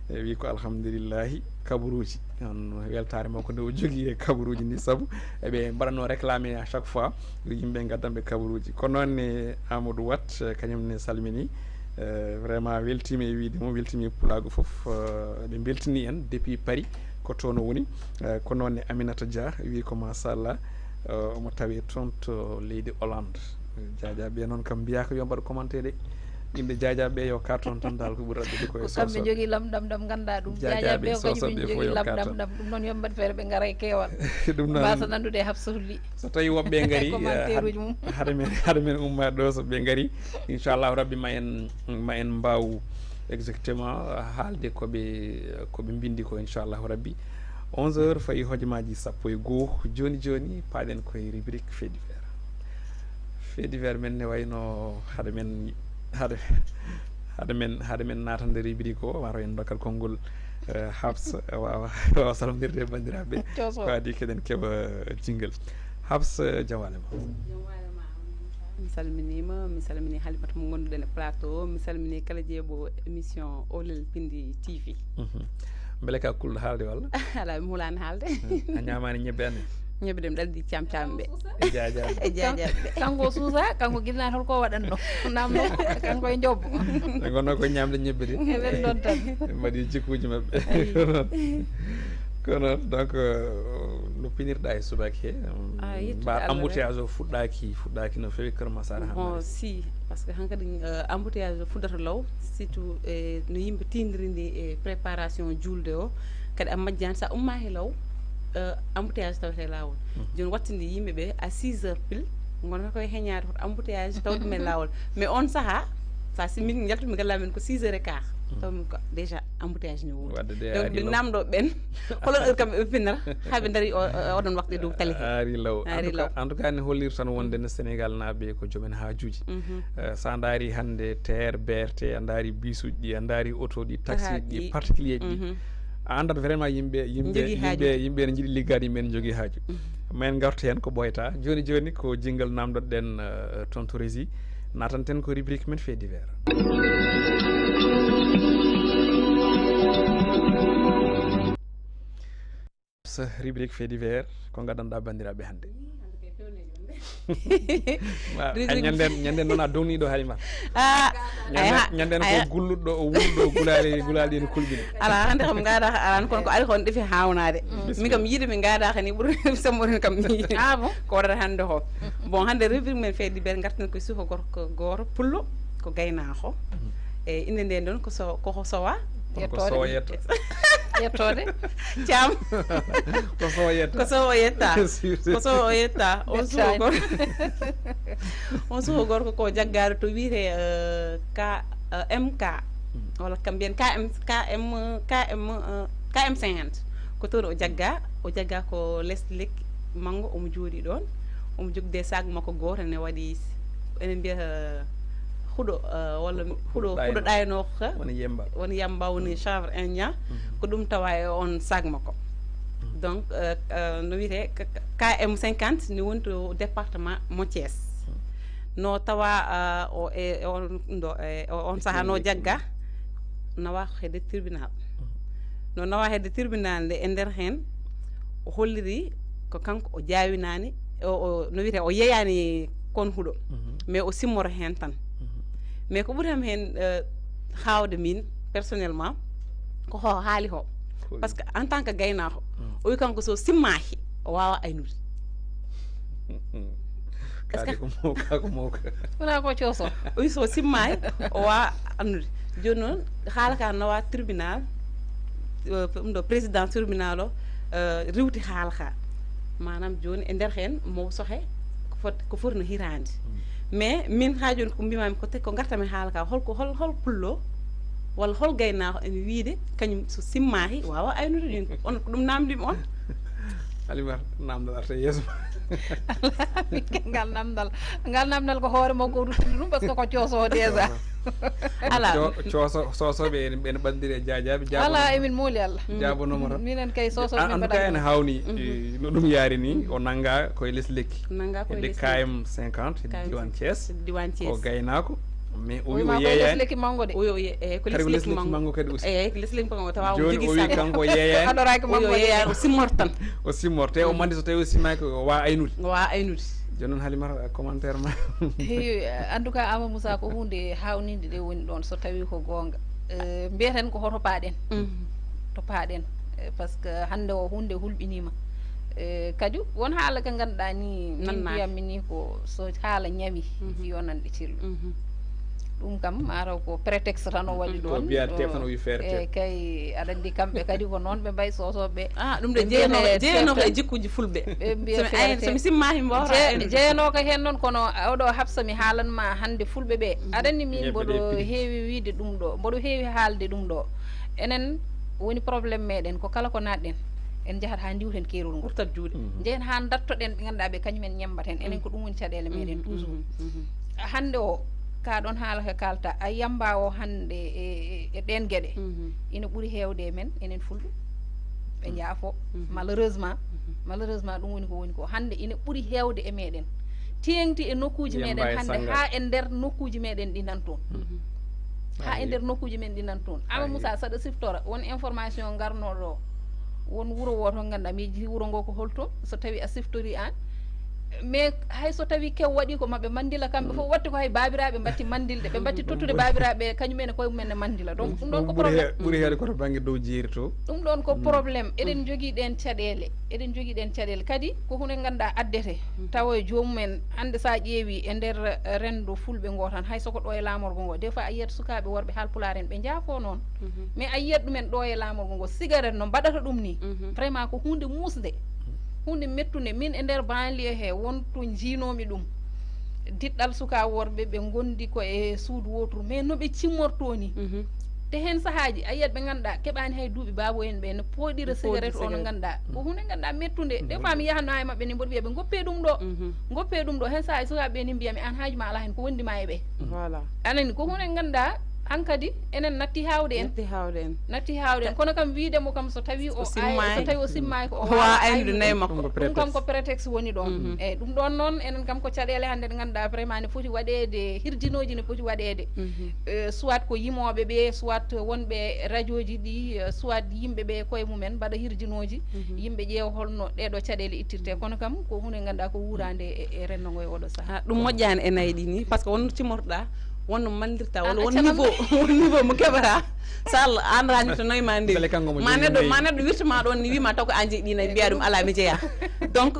E wi ko alhamdulillahi, kabaruuji. On weltaare makko nde o jogii e kabaruuji ndi, sabu eɓe mbaɗanno réclamé à chaque fois yo yimɓe ngaddan ɓe kabaruuji. Kono noon ne Amadou Wat, eh, kañum ne salmini, eh, vraiment weltiima e wiide mo, weltiima e pulaagu fof. Eh, ɓe mbeltini en depuis Paris, ko toon o woni. Eh, kono noon ne Aminata Dia wi ko machallah, eh, omo tawe toon to leydi Hollande. Jaajaɓe noon kam mbiya ko yo mbaɗ commenté de. Yimɓe jaajaɓe yo carton tan dal ko ɓuri raɓɓude koye. Ko kamɓe sosoɓe. Jogii lamɗam ɗam ngannduɗaa ɗum. Jaajaɓe jaajaɓe ko kañum sosoɓe fof jogii yo lamɗam carton. Ɗam. Ɗum noon yo mbaɗ feere ɓe ngara e keewal. Ɗum noon. Mbasa nanndude e habsatuli. So tawi woɓɓe ngari, commentaire uji mum. Hade men, hade men umma ɗo so ɓe ngari. Inchallahu rabbi ma en, ma en mbaaw exactement haalde ko ɓe, ko ɓe mbindi ko inchallahu rabbi. Onze heures fayi hojomaaji sappo e goo. Jooni jooni paaɗen koye rubrique fait divers. Fait divers men ne wayno hade men, hade, hade men, hade men naatande rubrique o, waro en dokkal konngol, eh, Habs, waawa, waawa salmondirde e banndiraaɓe. Cooso. Ko adi keɗen keɓa jingle. Habs, eh, jam waale ma. Jam waale ma. Mi salminiima, mi salmini Halimata mo ngonnduɗen e plateau o, mi salmini kala jeeɓo émission Oolel Pinndi T V. Mhm. Mbele ka kulɗo haalde walla? Alaa, mi hulaani haalde. Hmm. A ñaamaani ñebbe anne? Ñebbe ɗe mi ɗaldi cam cam ɓe. E jaajaɓe. E jaajaɓe. Kanko o suusa, kanko gila hol ko waɗanno. Namno, kanko e jobbo. Ɓe ngonno ko ñamde ñebbe de. Ɓe ɗon tan. Ɓe mbaɗi jikkuuji maɓɓe. Ayi. Kono, donc, euh, no pinirɗa e subaki he? Ah, yettude mbar Allah embouteillage o fuɗɗaki, fuɗɗaki no feewi Kër Massar. Bon, hannde. Si, parce que hankadi, euh, embouteillage o fuɗɗata law, surtout, eh, no yimɓe tindiri ni e préparation julde o, kadi a majjani sa umma he law, euh, embouteillage tawete e lawol. Mhm. Joni wattinde yimɓe ɓe à six heures pile, gonata koye heñade hoto embouteillage taw ɗum e lawol. Mais on saaha, sa si min jaltumi galla men ko six heures et quart. Mhm. Taw min ko déjà embouteillage ne woodi. Wadde de. Donc, ɓe namɗo ɓen, holon heure kamɓe ɓe pinnata, haa ɓe ndaari o, o, oɗon waktu e dow tali he. Ari law. Ari law. En tout cas, en tout cas, ne holliri tan wonde no Sénégal naaɓe ko joomen haajuuji. Mhm. Eh, sa ndaari hannde T E R, B R T, a ndaari bisuuji ɗi, a ndaari oto ɗi, taxi ɗi, particulier ji ɗi. Mhm. A anndat vraiment yimɓe, yimɓe, yimɓe, yimɓe ene njiɗi liggaade, yimɓe ene njogii haaju. Mhm. Ma en ngartu heen ko ɓooyata. Jooni jooni ko jingle namdoɗen, eh, toon to Régie. Natanten ko rubrique men fait divers. So rubrique fait divers, ko ngaddanɗa banndiraaɓe hannde? Rubrique ñanden, ñanden noon a downiiɗo Halima. Ah, ñanden ko gulluɗo o wulɗo gulaali, gulaali ene kulɓina. Ala hannde kam ngaada aran kono ko ari kon ɗefi haawnade. Min kam yiide mi ngaada kani ɓuri semboren kam mi. Ah bon? Ko waɗata hannde ko. Bon, hannde rubrique men fait divers ngarten ko suko gorko gooto pullo ko gaynaako. E innde nde noon ko so, ko ko sowa. Kono ko sowa yetto. Yettode. Cam. Ko sowa yetta. Ko sowa yetta. Ko sowa yetta. On suko gorko. On suko gorko ko jaggaɗo to wiyete, eh, ka M K, walla kam mbiyen K M, K M, K M, K M cinquante. Ko toon o jagga, o jagga ko les lekki manngo, omo jooɗi ɗoon, omo jogde sac makko gooto ne waɗi, enen mbiyata huɗo, walla huɗo, huɗo ɗaynooka, woni yamba, woni yamba, woni chanvre indien. Ko ɗum tawa e on sac makko. Donc no wiyetee K M cinquante, ni woni to département mo Thiès. No tawa o e on ɗo e on saha no jagga, nawa hedde tribunal. No nawa hedde tribunal nde, e nder heen o holliri ko kanko o jaawinaani, o no wiyetee o yeeyaani kon huɗo, mais o simmoro heen tan. Mais ko ɓuri am heen haawde min personnellement ko ho haali ho, parce que en tant que gaynaako, o wi kanko so simmaaki o waawa aynude. Est-ce que ko mawka, ko mawka? Wona ko cooso. O wi so simmaaki o waawa annude. Jooni noon haala ka nawa tribunal, ɗum ɗo président tribunal o riwti haala ka. Maanaam jooni e nder heen mo sohe ko foti, ko foti no hiraande. Mais min haa jooni ko mbimami ko te, ko gartami haala ka, hol ko, hol, hol pullo walla hol gaynaako ene wiide kañum so simmaaki waawa aynude ɗum. On ko ɗum namdimi on. Halimata, namdal arta yeeso ma. Ngal namdal, ngal namdal ko hoore makko ruttude ɗum, parce que ko cooso déjà. Ala. Cooso, sosoɓe ene ɓandiri e jaajaaɓe. Ala, emin mooli Allah. Jaabonomo tan. Minen kay sosoɓe. En tout cas ene hawni no ɗum yaari ni, o nanga koye les lekki. Nanga koye les lekki. K M cinquante, diwan Thiès. Diwan Thiès. Ko gaynaako. Mais o wi o yeeyaani. Lesleki manngo de. O wi o ye-, eh, ko lesleki manngo kadi aussi. Eh, ko lesleki manngo tawa o jogi sac. Jooni o wi kanko o yeeyaani. Adoraaki manngo de. O yeeyaani, o simmorto tan. O simmorto, o mandi so tawi o simmaaki o waawa aynude. O waawa aynude. Jooni noon Halimata, commentaire ma. Heewi, en tout cas Ama Moussa ko huunde haawninde ɗe woni ɗoon so tawi ko goonga. Eh, mbiyeten ko hoto paaɗen. To paaɗen. Eh, parce que hannde o huunde hulɓiniima. Eh, kadi won haala ka ngannduɗaa ni min mbiyammi ni ko so haala ñawi yonanɗe celluɗe. Ɗum kam mataw ko prétexte tan o waɗi ɗoon. Ko mbiyate tan o wi feere. Eyi kay, aɗa anndi kamɓe kadi ko noon ɓe mbayi sosoɓe. Ah, ɗum de jeyanooka e jikkuuji fulɓe. Ɓe mbiya feere. Somi simmaaki mboora. Jeyanooka heen noon kono oɗo Hafsa mi haalan ma hannde fulɓe ɓe. Aɗa anndi min mboɗo heewi wiide ɗum ɗo, mboɗo heewi haalde ɗum ɗo. Enen woni problème meɗen ko kala ko natɗen en njahat haa ndiwten keerol ngol. Ɓurtat juuɗe. Njehen haa ndattoɗen ɓe ngannduɗaa ɓe kañumen ñemmbaten. Enen ko ɗum woni caɗeele meɗen toujours. Hannde o ka ɗon haala ka kalta a yamba o hannde e, e, e ɗen geɗe ina ɓuri heewde e men enen fulɓe ɓe njaafo. Malheureusement, malheureusement ɗum woni ko woni ko hannde ina ɓuri heewde e meɗen teeŋti e nokkuuji meɗen hannde haa e nder nokkuuji meɗen ɗi nan toon. Haa e nder nokkuuji men ɗi nan toon. Ama Moussa, saɗa siftora won information ngarnoɗo o, won wuro wooto ngannduɗaa mi yejjiti wuro ngo ko holto, so tawi a siftori aan. Mais hay so tawi kew waɗi ko maɓe mandila kamɓe fof, waɗti ko hay baabiraaɓe mbatti mandilde, ɓe mbatti tottude baabiraaɓe kañum en e koye mumen ne mandila. Donc ɗum ɗon ko problème. Ɓuri heede ko to bannge dow jeeri to. Ɗum ɗon ko problème. Eɗen njogii ɗeen caɗeele. Eɗen njogii ɗeen caɗeele kadi ko huunde ngannduɗaa addete tawa e joomum en. Hannde so a ƴeewi e nder renndo fulɓe ngo tan hay soko ɗo e laamorgo ngo des fois a yiyat sukaaɓe worɓe haalpulaar en ɓe njaafo noon. Mais a yiyat ɗumen ɗo e laamorgo ngo cigarette no mbaɗata ɗum ni. Vraiment ko huunde muusde, huunde mettunde. Min e nder banlieue he won to njiinoomi ɗum. Diɗɗal sukaa worɓe ɓe ngondi ko e suudu wooturu mais no ɓe cimmortoo ni. Te heen sahaaji a yiyat ɓe ngannduɗaa keɓaani hay duuɓi baabo en ɓe no pooɗira cigarette o no ngannduɗaa ko huunde ngannduɗaa mettunde. Des fois mi yahatno haa e maɓɓe ni mboɗo wiya ɓe ngoppe ɗum ɗo. Ngoppe ɗum ɗo heen sahaaji sukaaɓe ɓe ni mbiyami aan haaju ma alaa heen ko wondi ma e ɓe. Voilà. Anani ko huunde ngannduɗaa hankadi enen natti haawde en. Natti haawde en. Natti haawde en kono kam wiide mo kam so tawi o so tawi o simmaaki ko o waawa aynude nayi makko. Ɗum kam ko prétexte woni ɗon. Eyi ɗum ɗon noon enen kam ko caɗeele hannde ɗe ngannduɗaa vraiment ne foti waɗeede hirjinooji ne poti waɗeede. Eh, soit ko yimooɓe ɓe soit wonɓe rajooji ɗi, eh, soit yimɓe ɓe koye mumen mbaɗa hirjinooji. Yimɓe ƴeewa holno ɗeɗo caɗeele ittirte kono kam ko huunde ngannduɗaa ko wuuraande e, e renndo ngo e oɗo sahaa. Ah, ɗum moƴƴaani e nayi ɗi ni parce que wonno timortoɗaa wonno manndirta walla won niveau won niveau mo keɓata. Sall, an rani to nawi ma ndewi. Beele kanko mo ma jogii neɗɗo nayi. Ma neɗɗo wirtoma ɗon ni wima taw ko an jeyi ɗi nayi, mbiya ɗum ala mi jeeya. Donc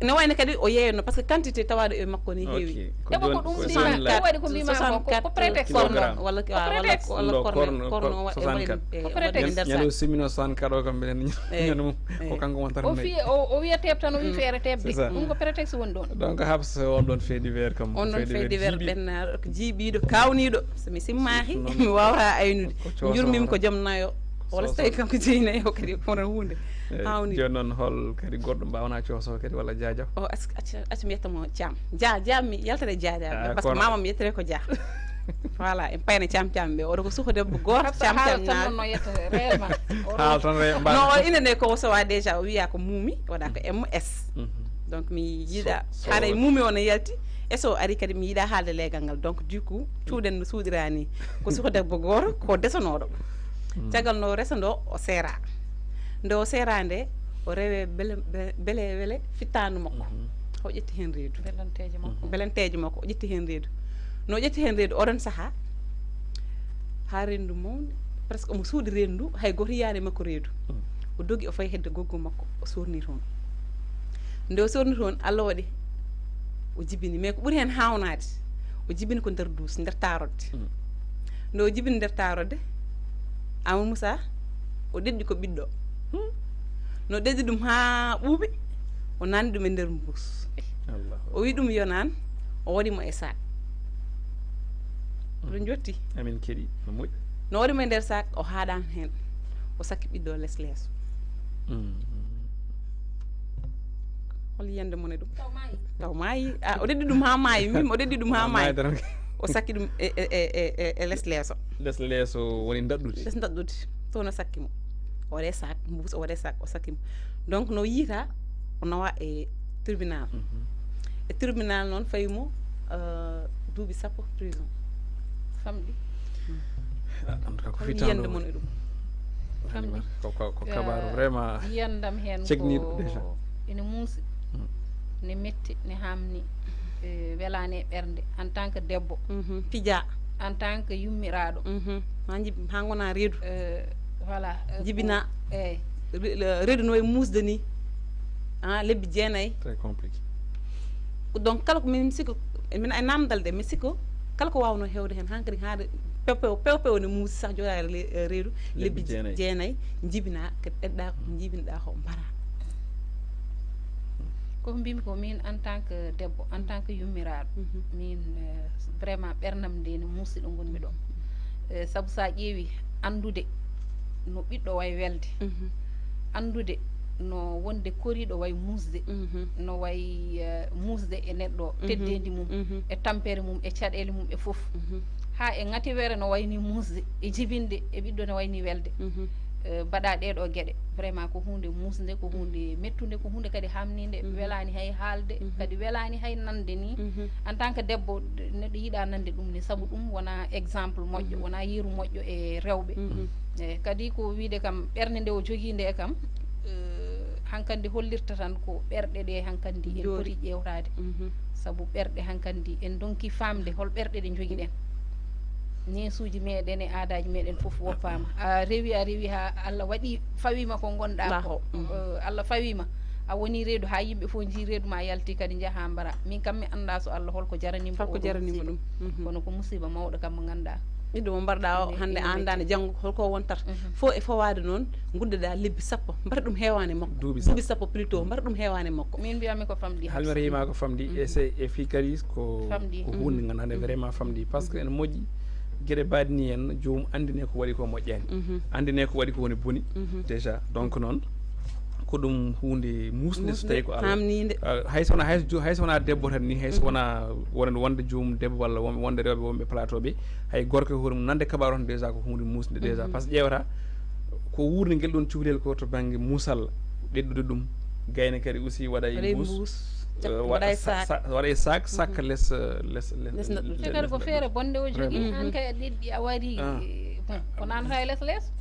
ne wayno kadi o yeeyno par ce que quantité tawaɗo e makko ni heewi. Ok. Ko ɗum soixante-quatre, waɗi ko mbima ko, ko, ko prétexte. Kilogramme. Walla ko walla prétexte. Walla corne, corne o waɗi, waɗi, soixante-quatre. Eh, ko prétexte. Ñande o simino soixante-quatre o kam mbiɗen ñande mum ko kanko wontata o nayi. Fi o, o wiya teɓ tan o wi feere teɓde. C'est ça. Ɗum ko prétexte woni ɗon. Donc habs on ɗon fait divers kam. On ɗon fait divers ɓennaɗo, jiiɓiɗo, kawniɗo. So mi simmaki mi wawata aynude. Jurmimi ko joom nayo. Walla so tawi kanko jeyi nayo kadi kono hunde. Hawni. Joni noon hol kadi goɗɗo mbawna cooso kadi walla jaaja? O acca mi yettamo Thiam. Ja, ja mi yaltata e jaaja. Parce que mama mi yettata ko ja. Voilà, en payna Thiam Thiam ɓe. Oɗo ko suko debbo goto Thiam Thiam na. No yetta réellement. Haal tan re. No o ina ne ko sowa déjà o wiya ko mumi, waɗa ko M S. Donc mi yiɗa haɗa e mumi o no yalti. E so ari kadi mi yiɗa haalde leegal ngal. Donc du coup cuuɗen no suuɗirani. Ko suko debbo goto ko desanoɗo. Caggal no reso ndo o seera. Nde o seera nde o rewe bele bele wele fittandu makko. O ƴetti hen reedu. Belanteeji makko. Belanteeji makko o ƴetti hen reedu. No o ƴetti hen reedu oɗon saha ha rendu mawni. Presque omo suuɗi rendu hay goto yiyani makko reedu. O dogi o fayi hedde goggo makko o sorni toon. Nde o sorni toon Allah waɗi o jibini mais ko ɓuri hen hawnade o jibini ko nder duus nder tarodde. Nde o jibini nder tarodde Amadou Moussa o ɗeɗɗi ko ɓiɗɗo. No ɗeɗɗi ɗum ha ɓuuɓi o nanni ɗum e nder mbuus. O wi ɗum yo naan o waɗi mo e sac. Ɗum jotti. Amin keɗi no moƴƴi. No waɗi mo e nder sac o haaɗan hen o sakki ɓiɗɗo les leeso. Hol yiyande mon e ɗum? Taw maayi. A o ɗeɗɗi ɗum ha maayi min o ɗeɗɗi ɗum ha maayi. O sakki ɗum e e e e e les leeso. Les leeso woni ndaɗɗudi. Les ndaɗɗudi. Toon o sakki mo o waɗe sac mbuus o waɗe sac o sakki mo. Donc no yiita o nawa e tribunal. E tribunal noon fawi mo duuɓi sappo prison. Famɗi. En tout cas ko fitande mon e ɗum. Famɗi. Ko ko ko kabaru vraiment yiyandam hen cegniɗo déjà. Ene muusi ne metti ne hamni. Welani e ɓernde en tant que debbo. Pija. En tant que yummiraɗo. Ha jib ha gona reedu. Voilà. Jibina. Eyyi. Reedu no wayi muusde ni. Ha lebbi jeenayi. Très compliqué. Donc kala ko min sikko min e namdal de mi sikko kala ko wawno hewde hen hankadi haade pew pew pew pew ne muusi sah joɗade reedu lebbi jeenayi. Jibina kadi ɗeɗɗa ko jibinoɗa ko mbara. Ko mbimi ko min en tant que debbo en tant que yummiraɗo min vraiment ɓernam nde ne muusi ɗo gonmi ɗo. Saabu sa ƴeewi andude no ɓiɗɗo way welde. Andude no wonde koriɗo way muusde. No way muusde e neɗɗo teddendi mum e tampere mum e caɗele mum e fof. Ha e ŋatiwere no wayni muusde e jibinde e ɓiɗɗo no wayni welde. Mbaɗa ɗeɗo geɗe vraiment ko hunde muusde ko hunde mettunde ko hunde kadi hamninde. Welani hay haalde kadi welani hay nande ni. En tant que debbo neɗɗo yiɗa nande ɗum ni saabu ɗum wona exemple moƴƴo wona yeru moƴƴo e rewɓe. Eyyi kadi ko wiide kam ɓernde nde o jogui nde kam hankandi hollirta tan ko ɓerɗe ɗe hankandi en poti ƴewtade. Saabu ɓerɗe hankandi en donki famde hol ɓerɗe ɗe joguiɗen. Neesuji meɗen e aadaji meɗen foof woppama a rewi a rewi ha Allah waɗi fawima ko gonɗa ko. Allah fawima a woni reedu ha yimɓe foof jii reedu ma yalti kadi jaaha mbara min kam mi anda so Allah holko jaranimo holko jaranimo ɗum. Kono ko musiba mawɗo kam mo ganduɗa ɓiɗɗo mo mbarɗa o hande an dande janggo holko wontata. Fo e fawade noon guddoɗa lebbi sappo mbaɗa ɗum heewani makko. Duuɓi sappo plutôt mbaɗa ɗum heewani makko. Min mbiyami ko famɗi halmere yima ko famɗi e se e fi kadi ko ko hunde ganduɗa nde vraiment famɗi par ce que ene moƴƴi. Gueɗe baɗini en joomum andine ko waɗi ko moƴƴani andine ko waɗi ko woni boni. Déjà donc noon ko ɗum hunde musde so tawi ko Allah. Hay so wona hay so wona debbo tan ni hay so wona wonande wonde joomum debbo walla wonɓe wonde rewɓe wonɓe plateau ɓe. Hay gorko e hoore mum nande kabaru tan déjà ko hunde musde déjà par ce que ƴewata ko wuurnde ngel ɗon cukalel ko to banggue musalla ɓeddude ɗum gayna kadi aussi waɗa e mbuus waɗa e sac sakka les les les kadi ko feere bonde o jogui an kay a ɗeɗɗi a wari ko nanata e les les.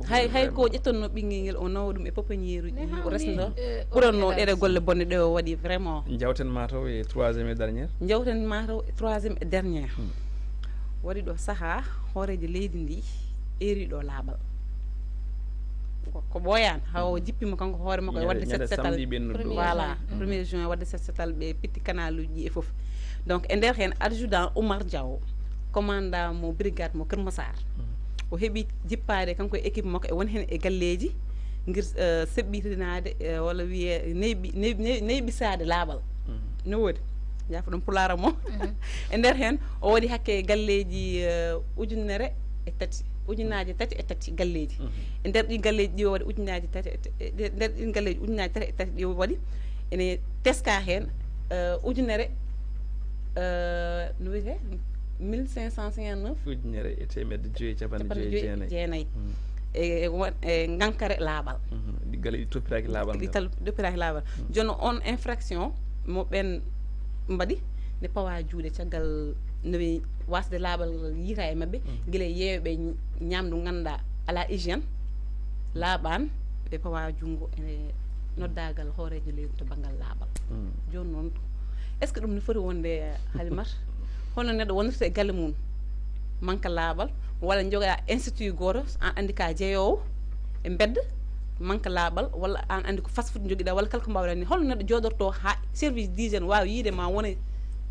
Hay hay ko ƴettanno ɓinguel ngel o nawa ɗum e popeñeeruji ɗi o resno ɓuranno ɗeɗe golle bonɗe ɗe o waɗi vraiment. Jawten mataw e troisiéme et dernière. Jawten mataw e troisiéme et dernière. Waɗi ɗo saaha hooreejo leydi ndi eriɗo laaɓal. Ko ɓooyaani haw o jippima kanko hoore makko e waɗde set setal. Voilà, premier juin waɗde set setal, ɓe pitti kanaluuji ɗi e fof. Donc e nder heen adjudant Oumar Diaw, commandant mo brigade mo Kër Massar, o heɓi jippaade kanko e équipe makko e won heen e galleeji ngir seɓɓitinaade walla wiyee neyɓi neyɓisaade laaɓal. No woodi, jaafa ɗum pulaara mo. E nder heen o waɗi hakke galleeji ujunere e tati, ujunaaji tati e tati galleeji. E nder ɗi galleeji ɗi o waɗi ujunaaji tati e nder ɗi galleeji ujunaaji tati e tati ɗi o waɗi, ene teska heen ujunere no wiyetee mille cinq cent cinquante-neuf, ujunere e teemedde joyi e capanɗe joyi e jeenayi e ngankare laaɓal. Ɗi galleeji ɗi toppiraaki laaɓal ngal. Toppiraaki laaɓal. Jooni on infraction mo ɓeen mbaɗi ne pawa juuɗe caggal no ɓe wasde laaɓal ngal yiita e maɓɓe, gila yeewe ɓe ñaamdu ngannduɗaa alaa hygiène, laaɓaani, ɓe pawa junngo e noddaagal hooreejo leydi to banngal laaɓal. Jooni noon, est ce que ɗum ne foti wonde, Halimata? Hono neɗɗo wonirta e galle mum manque laaɓal, walla joga institut gooto, an anndi ka jeyoowo e mbedda, manque laaɓal, walla an anndi ko fast food jogiɗa, walla kala ko mbawɗa ni, holno neɗɗo jooɗorto ha service d'hygiène waawa yiide ma wone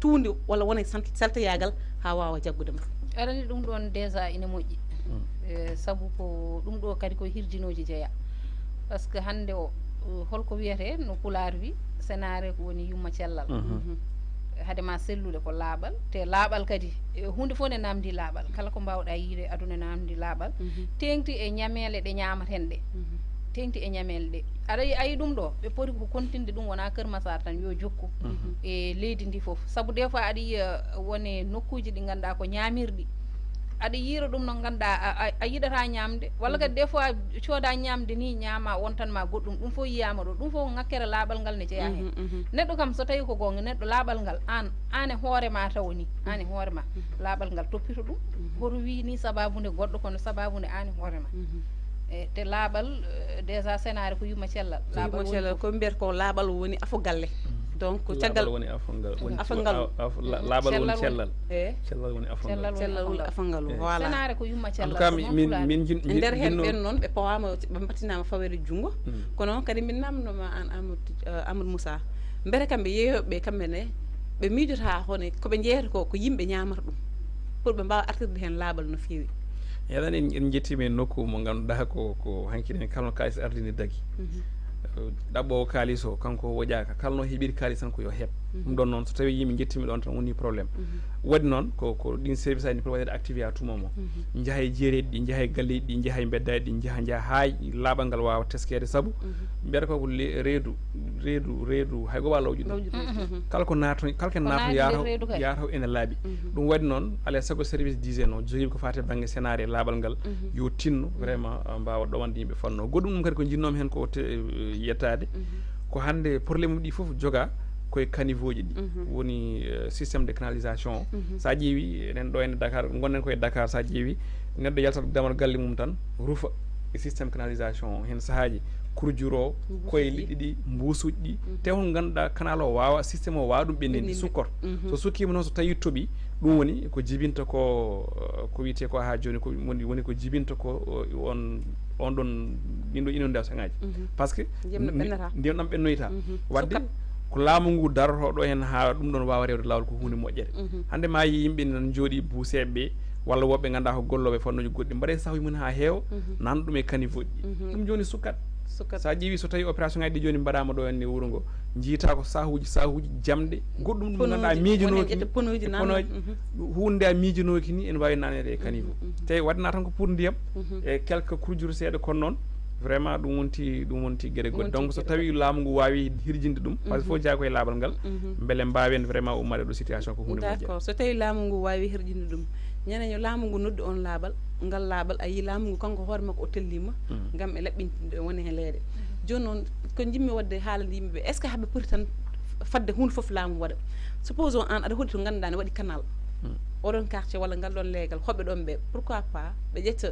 tuundi walla wone sant-, saltoyagal ha waawa jaggude ma? Aɗa anndi ɗum ɗon déjà ina moƴƴi. Eh, sabu ko ɗum ɗo kadi ko hirjinooji jeya. Par ce que hannde o, eh, holko wiyetee no Pulaar wi, senaare ko woni yumma cellal. Hade ma sellude ko laaɓal, te laaɓal kadi, eh, huunde fof ne namdi laaɓal. Kala ko mbawɗa yiide aduna namdi laaɓal. Teeŋti e ñameele ɗe ñaamaten ɗe. Teeŋti e ñameele ɗe. Aɗa yi-, a yi ɗum ɗo, ɓe poti ko kontinde ɗum, wonaa Kër Massar tan, yo jokku e leydi ndi fof. Sabu des fois aɗa yiya wone nokkuuji ɗi ngannduɗaa ko ñaamirɗi. Aɗa yiira ɗum no ngannduɗaa a, a, a yiɗata ñaamde, walla kadi des fois cooda ñaamde ni ñaama wontan ma goɗɗum, ɗum fof yiyaama ɗo, ɗum fof ŋakkere laaɓal ngal ne jeyaa heen. Neɗɗo kam so tawi ko goonga, neɗɗo laaɓal ngal aan, aan e hoore ma taw ni, aan e hoore ma, laaɓal ngal toppito ɗum. Hoto wii ni sababu nde goɗɗo, kono sababu nde aan e hoore ma. E te laaɓal, eh, déjà senaare ko yumma cellal. Ko yumma cellal, ko mbiyata ko laaɓal woni afo galle. Donc caggal woni afo ngal, woni afo ngal. Laaɓal woni cellal. Eh, cellal woni afo ngal. Cellal woni afo ngal. Voilà. Senaare ko yumma cellal. En tout cas, min, min jin-, e nder heen ɓen noon ɓe pawaama, ɓe mbattinaama faweede junngo. Kono noon kadi min namnoma aan Amadou, eh, Amadou Moussa, mbete kamɓe yeeyooɓe kamɓe ne ɓe miijota hono ko ɓe njeeyata ko, ko yimɓe ñaamata ɗum, pour ɓe mbaawa artirde heen laaɓal no feewi? Eɗen, en, en njettiima e nokku mo ngannduɗaa ko, ko hanki en kala no kaalis ardini dagi. Eh, ɗaɓɓoowo kaalis o, kanko o woƴaaka, kala no heɓiri kaalis tan ko yo heɓ. Ɗum ɗon noon, so tawii yimɓe njettiima ɗoon tan woni problème. Waɗi noon, ko, ko ɗin service aji ɗi poti waɗde activité à tout moment. Njaha e jeereeɗi ɗi, njaha e galleeji ɗi, njaha e mbeddaaji ɗi, njaha, njaha haa laaɓal ngal waawa teskeede, sabu mbiyata ko ko le-, reedu, reedu, reedu, hay ko wa lawƴude. Kala ko naato, kala ko naato yaata, yaata ene laaɓi. Ɗum waɗi noon, alaa e sago service d'hygiène o, jogiiɓe ko faati e bannge senaare e laaɓal ngal, yo tinno vraiment, uh, mbaawa ɗowande yimɓe fanno. Goɗɗum ɗum kadi ko njinnoomi heen ko te-, eh, yettaade, ko hannde problème uji ɗi fof joga koye caniveau ji ɗi. Woni, eh, système de canalisation o. So a ƴeewi, enen ɗo ene Dakar, ngonɗen koye Dakar, so a ƴeewi, neɗɗo yaltat damal galle mum tan, rufa e système canalisation o. Heen sahaaji, kurjuro, koye liɗɗi ɗi, mbuusuuji ɗi. Te hon ngannduɗaa canal o waawa, système o waawa ɗum ɓenninde, sukkoto. So sukkiima noon, so tawii toɓi, ɗum woni ko jibinta ko, eh, ko wiyetee ko haa jooni, ko woni, woni ko jibinta ko, eh, on, on ɗon, ɗin ɗo inondation ŋaaji. Par ce que ndiyam ɗam ɓennata, ndiyam ɗam ɓennoyta. Waɗde ko laamu ngu darotoo ɗo heen haa ɗum ɗon waawa rewde laawol ko huunde moƴƴere. Hannde ma yi yimɓe nan njooɗi buuseeɓe ɓe, walla woɓɓe ngannduɗaa ko gollooɓe fannooji goɗɗi, mbaɗa sahuuji mum haa heewa, nan ɗum e caniveau ji. Ɗum jooni sukkat. Sukkat. So a ƴeewi, so tawii opération ŋaaji ɗi jooni mbaɗaama ɗo heen e wuro ngo, njiytaa ko sahuuji, sahuuji jamɗe, goɗɗum ɗum ngannduɗaa miijanooki ni, e ponooji, huunde a miijanooki ni, ene waawi naneede e caniveau. Te waɗna tan ko pour ndiyam, e quelque kurjuru seeɗa, kono noon, vraiment, ɗum wonti, ɗum wonti geɗe goɗɗe. Donc, so tawii laamu ngu waawi hirjinde ɗum, par ce que fof jeyaa ko e laaɓal ngal, mbele mbaawen vraiment ummaade ɗo situation ko huunde moƴƴere. D'accord. So tawii laamu ngu waawi hirjinde ɗum, ñande yo laamu ngu noddu on laaɓal, ngal laaɓal, a yii laamu ngu kanko hoore makko o tellima ngam e laɓɓintinde woni heen leyɗe. Jooni noon, ko njiɗmi waɗde haalande yimɓe ɓe, est ce que haɓe poti tan fadde huunde fof laamu waɗa? Supposons aan aɗa hoɗi to ngannduɗaa ne waɗi canal. Oɗon quartier walla ngal ɗon leegal, hoɓɓe ɗon ɓe, pourquoi pas ɓe ƴetta,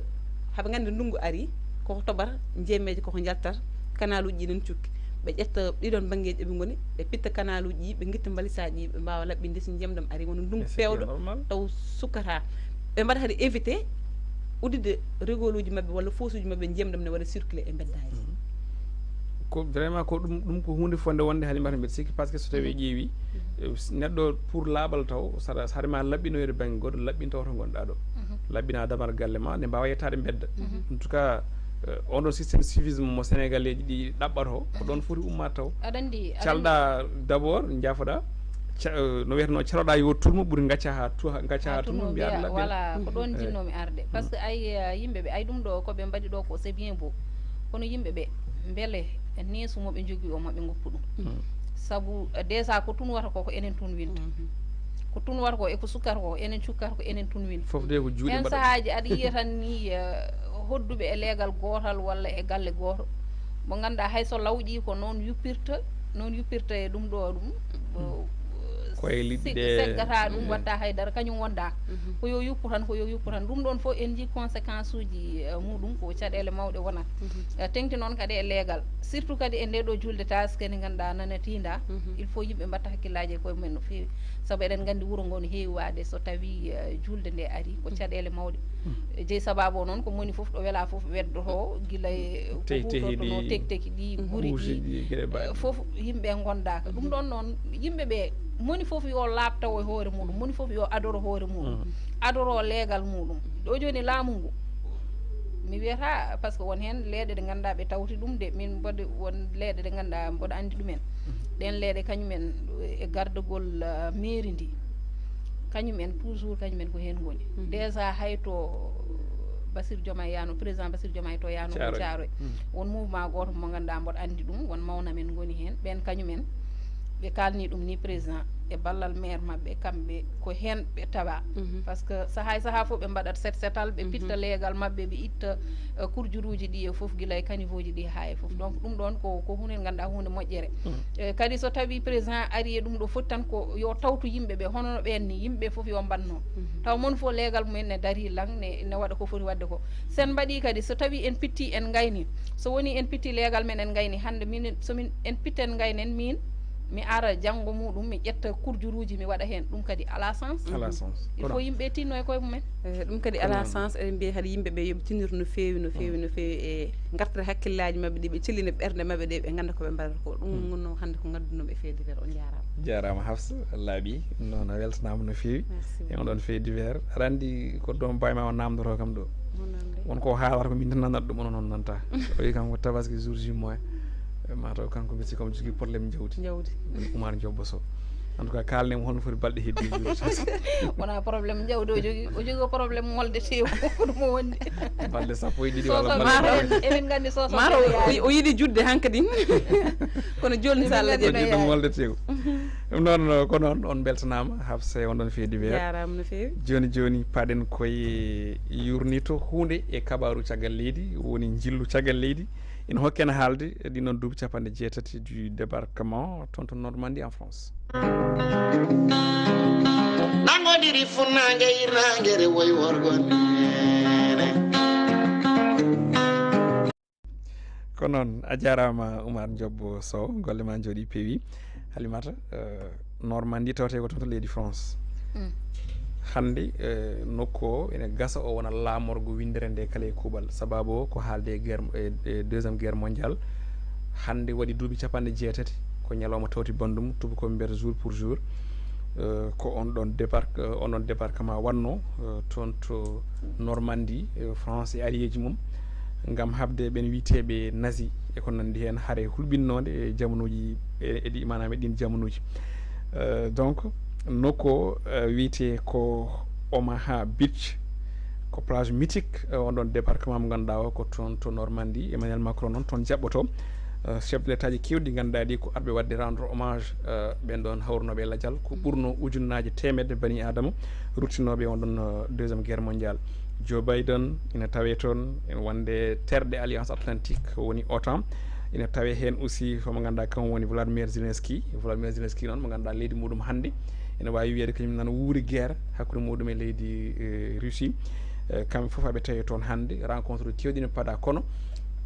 haɓe nganndi ndunngu ari, koko toɓata, njeemeeje koko njaltata, canal uji ɗi nan cukki. Ɓe ƴetta ɗiɗon banngeeji ɗo ɓe ngoni, ɓe pitta canal uji ɗi, ɓe ngitta mbalisaaji ɗi, ɓe mbaawa laɓɓinde so ndiyam ɗam ari, wona ndunngu peewɗo, taw sukkata. Ɓe mbaɗa kadi éviter udditde rigole uji maɓɓe walla fosse uji maɓɓe, ndiyam ɗam ne waɗa circuler e mbeddaaji. Ko vraiment ko ɗum ɗum ko huunde fonde wonde Halimata, mbeɗa sikki, parce que so tawi ƴeewi, eh, s- neɗɗo pour laaɓal taw saɗa saɗa ma laɓɓinoyde bannge goɗɗo, laɓɓintaw to ngonɗa ɗo, laɓɓina damal galle ma nde mbawa yettade mbedda. En tout cas, eh, on ɗon système civisme mo Sénégalais ji ɗi ɗaɓɓata o, ko ɗon foti umma taw. Aɗa anndi aɗa anndi- Calɗa d'abord, jaafoɗa, ca- eh, no wiyeteno, caloɗa yo tulmo ɓuri gacca ha tu- gacca ha Ah, tulmo, tunno mbiya mbiya aɗa laɓɓina. Voilà, ko ɗon jinnoomi arde, parce que ay, eh, yimɓe ɓe, ay, ɗum ɗo ko ɓe mbaɗi ɗo ko c'est bien beau, kono yimɓe ɓe mbele neesu mo ɓe jogii o ma ɓe ngoppu ɗum? Sabu, eh, déjà ko tunwata ko ko enen tunwinta, ko tunwata ko e ko sukkata ko enen cukkata ko enen tunwinta. Fof de ko juuɗe Heen mbaɗa. Sahaaji aɗa yiyata ni, eh, hodduɓe e leegal gootal walla e galle gooto, mo ngannduɗaa hay so lawƴii ko noon yuppirta, noon yuppirta e ɗum ɗo ɗum. Koye liɗɗi Se- ɗe- seggata ɗum, watta haydara, kañum wonda ko yo yuppu tan, ko yo yuppu tan. Ɗum ɗon fof en njii conséquence uji, eh, muɗum, ko caɗeele mawɗe wonata. Eh, teŋti noon kadi e leegal, surtout kadi e nde ɗo julde taskere nde ngannduɗaa nana tiinda. Il faut yimɓe mbatta hakkillaaji e koye mumen no feewi, sabu eɗen nganndi wuro ngo no heewi waade so tawi, eh, julde nde ari, ko caɗeele mawɗe. Eh, jeyi sababu o noon ko moni fof ɗo wela fof weddoto gila e ko Tehi tehi huutortono ɗi- tekteki ɗi, guri Kuusi ɗi, ɗi, geɗe mbaɗe. Eh, fof yimɓe ɓe ngondaaka. Ɗum ɗon noon, yimɓe ɓe, moni fof yo laaɓtawo e hoore muɗum, moni fof yo adoro hoore muɗum, adoro leegal muɗum. Ɗo jooni laamu ngu, mi wiyata, parce que won heen leeɗe ɗe ngannduɗaa ɓe tawti ɗum de, min mboɗo, won leeɗe ɗe ngannduɗaa mboɗo anndi ɗumen. Ɗeen leeɗe kañumen e gardagol, eh, mairie ndi, kañumen toujours kañumen ko heen ngoni. Déjà hay to Basir Diomaye yaano, président Basir Diomaye to yaano ko Thiaroye. Thiaroye. Won mouvement gooto mo ngannduɗaa mboɗo anndi ɗum, won mawna men ngoni heen. Ɓeen kañumen ɓe kaalni ɗum ni président e ballal maire maɓɓe, kamɓe ko heen ɓe tawa. Parce que sahaa e sahaa fof ɓe mbaɗat set setal, ɓe pitta leegal maɓɓe, ɓe itta, eh, kurjuruuji ɗi e fof, gila e caniveau ji ɗi haa e fof. Donc ɗum ɗon ko ko huunde ngannduɗaa huunde moƴƴere. Eh, kadi so tawi président ari e ɗum ɗo, foti tan ko yo tawtu yimɓe ɓe hono no ɓeen ni, yimɓe ɓe fof yo mbaɗ noon. Taw mon fof leegal mumen ne darii lang, ne ne waɗa ko foti waɗde ko. Sen mbaɗi kadi, so tawi en pitti en ngayni, so woni en pitti leegal men en ngayni hannde, min so min en pitta en ngaynen, min mi ara janngo muɗum mi ƴetta kurjuruuji mi waɗa heen, ɗum kadi ala sens. Ala sens. Il faut yimɓe tinno e koye mumen. Eh, ɗum kadi ala sens. Eɗen mbiya kadi yimɓe ɓe yoɓe tinir no feewi no feewi no feewi, e ngartata hakkillaaji maɓɓe ɗi, ɓe cellina ɓernde maɓɓe ɗe, ɓe ngannda ko ɓe mbaɗata ko. Ɗum wonno hannde ko ngaddunoɓe fee divers. On njaaraama. Jaaraama Hafsa, laaɓi noon, a weltanaama no feewi. E on ɗon fee divers, aɗa anndi ko doom baay ma o naamndotoo kam ɗo. Won ko haalata ko min tan nanata ɗum, onon on nanta. O wi kam ko tabaski jour J moins. Mataw kanko mbisi comme jogii problème jawdi. Jawdi. Oumar Diop Bosso. En tout cas, kaalne mo holno foti balɗe heddi. Wona problème jawdi o jogii, o jogii ko problème molde tew. Ko ɗum o wonde. Balɗe sappo e ɗiɗi walla Soso balɗe eɗen nganndi soso. Mataw o yiɗi judde hankadi. Kono jolni so Allah Eɗen jaɓi. nganndi Ɗum molde tew. Ɗum noon, ko noon, on mbeltanaama, Hafsa, on ɗon fee divers. Jaaraama no feewi. Jooni jooni, paɗen koye yurnito huunde e kabaaru caggal leydi, woni njillu caggal leydi. Ina hokken haalde e ɗin ɗon duuɓi capanɗe jeetati du débarquement toon to Normandie en France. Nangodiri funnaange irnaange rewoy worgo neene. Ko noon, a jaaraama Oumar Diop Sow, golle ma njooɗi peewi. Halimata, eh, Normandie tawte ko toon to leydi France. Hannde, eh, nokku o ene gasa o wona laamorgo winndere nde kala e kuuɓal. Sababu o ko haalde e guerre, e, e deuxième guerre mondiale. Hannde waɗi duuɓi capanɗe jeetati, ko ñalawma tawti banndum, tubakoɓe mbiyata jour pour jour. Eh, ko on ɗon débarque, eh, on ɗon débarquement waɗno, eh, toon to Normandie, eh, France e ariyeeji mum, ngam haɓde ɓeen wiyeteeɓe nazi e ko nanndi heen, hare hulɓinnoonde e jamanuuji, e, e ɗi, maanaam e ɗiin jamanuuji. Eh, donc, nokku o, eh, wiyetee ko Omaha Beach, ko plage mythique, eh, on ɗon débarquement mo ngannduɗaa o ko toon to Normandie. Emmanuel Macron noon toon jaɓɓoto, eh, chef de l'État ji keewɗi ɗi ngannduɗaa ɗi ko arɓe waɗde rendre hommage, eh, ɓeen ɗon hawrunooɓe e lajal, ko ɓurno ujunnaaje teemedde bani Aadama ruttinooɓe on ɗon, eh, deuxième guerre mondiale. Joe Biden ina tawee toon, ina wonde terɗe Alliance Atlantique, woni OTAN. Ina tawee heen aussi ko mo ngannduɗaa kam woni Vladimir Zelensky. Vladimir Zelensky noon mo ngannduɗaa leydi muɗum hannde ene waawi wiyeede kañum nana wuuri guerre hakkunde muɗum e leydi, eh, Russie. Eh, kamɓe fof aɓe tawee toon hannde, rencontre keewɗi ne paɗa, kono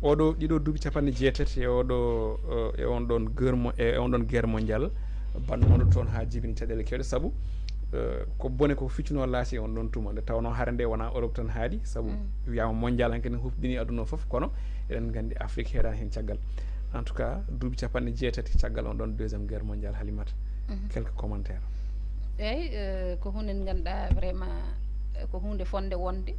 oɗo, ɗiɗo duuɓi capanɗe jeetati e oɗo, eh, e on ɗon guerre mo-, e on ɗon guerre mondiale, banno wonde toon haa jibini caɗeele keewɗe, sabu eh, ko bone ko ficcuno laasi on ɗon tuma, nde tawnoo hare nde wonaa Europe tan haaɗi, sabu wiyaama mondial hanke ne hufɗini aduna o fof, kono eɗen nganndi Afrique heedaani heen caggal. En tout cas, duuɓi capanɗe jeetati caggal on ɗon deuxième guerre mondiale, Halimata, quelques commentaires. Eeyi, eh, ko huunde nde ngannduɗaa vraiment, eh, ko huunde fotnde wonde.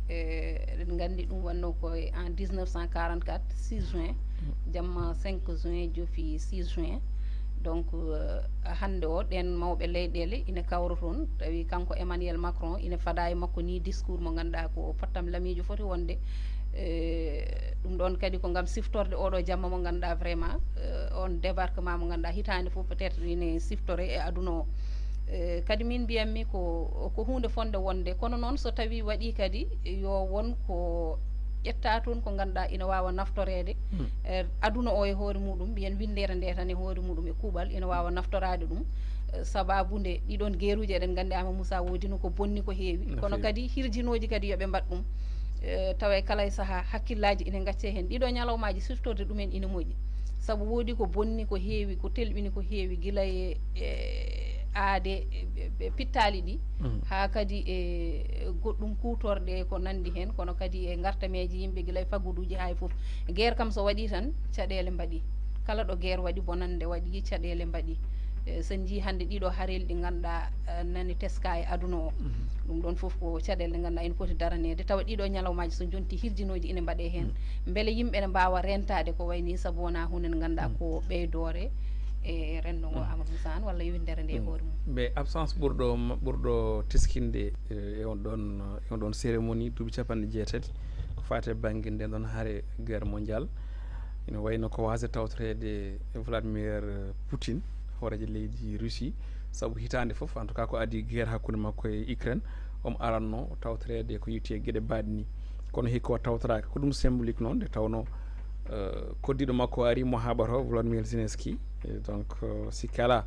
Eh, eɗen nganndi ɗum wonnoo ko en dix-neuf cent quarante-quatre, six juin, jamma cinq juin jofi six juin. Donc, eh, hannde o, ɗeen mawɓe leyɗeele ina kawra toon, tawi kanko Emmanuel Macron ina fada e makko ni discours mo ngannduɗaa ko pottam lamiijo foti wonde. Eh, ɗum ɗoon kadi ko ngam siftorde oɗo jamma mo ngannduɗaa vraiment, eh, on débarquement mo ngannduɗaa hitaande fof peut-être ine siftore e aduna o. Eh, kadi min mbiyatmi ko, ko huunde fotnde wonde, kono noon so tawi waɗi kadi yo won ko ƴetta toon ko ngannduɗaa ina waawa naftoreede, eh, aduna o e hoore muɗum, mbiyen winndere nde tan e hoore muɗum e kuuɓal ina waawa naftoraade ɗum. Eh, sababu nde ɗiɗon geeruuji eɗen nganndi Ama Moussa woodino ko bonni ko heewi, kono kadi hirjinooji kadi yo ɓe mbaɗ ɗum. Eh, tawa e kala e sahaa hakkillaaji ine ngacce heen. Ɗiɗo ñalawmaaji siftorde ɗumen ina moƴƴi, sabu woodi ko bonni ko heewi, ko telɓini ko heewi, gila e, e aade, e, e, e pittaali ɗi, haa kadi e goɗɗum kuutorɗe ko nanndi heen, kono kadi e ngartameeji yimɓe gila e fagguduuji haa e fof. Guerre kam so waɗi tan, caɗeele mbaɗi. Kala ɗo guerre waɗi, bonannde waɗi, caɗeele mbaɗi. Eh, so en njii hannde ɗiɗo hareeli ɗi ngannduɗaa, eh, nani teska e aduna o. Ɗum ɗoon fof ko caɗeele ɗe ngannduɗaa ene poti daraneede, tawa ɗiɗo ñalawmaaji so njonti hirjinooji ine mbaɗee heen. Mbele yimɓe ne mbaawa reentaade ko wayi nii, sabu wonaa huunde nde ngannduɗaa ko ɓeydoore e renndo ngo, Amadou Moussa Anne, walla yo winndere nde e hoore mum. Mais absence ɓurɗo, ɓurɗo teskinde, eh, e on ɗoon, e on ɗoon cérémonie duuɓi capanɗe jeetati, ko faati e bannge nden ɗoon hare guerre mondiale. Ina wayno ko waasde tawtoreede Vladimir Poutine, hooreejo leydi Russie, sabu hitaande fof, en tout cas, ko adii guerre hakkunde makko e Ukraine, omo aranno tawtoreede ko yowiti e geɗe baɗɗe ni. Kono hikka o tawtoraaka. Ko ɗum symbolique noon, nde tawnoo, eh, koddiiɗo makko ari mo haaɓata o, Volodymyr Zelensky. Eh, donc, eh, sikki alaa,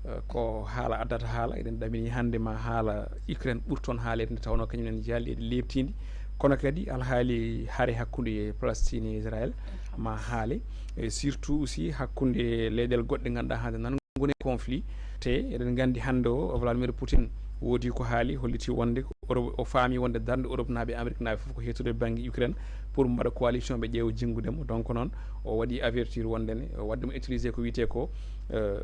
eh, ko haala addata haala. Eɗen ɗamini hannde ma haala Ukraine ɓurton haaleede, nde tawnoo kañum en jaalɗi e leeptiindi. Kono kadi alhaali hare hakkunde Palestine e Israël ma haale, e surtout aussi hakkunde leyɗeele goɗɗe ngannduɗaa hannde nan ngoni conflit. Te eɗen nganndi hannde o Vladimir Poutine woodi ko haali, holliti wonde ko Europe, o faami wonde darnde Europe naaɓe e Amérique naaɓe fof ko heetude bannge Ukraine pour mbaɗa coalition ɓe ƴeewa jinngude mo. Donc noon o waɗi avertir wonde ne waɗde mo utiliser ko wiyetee ko, eh,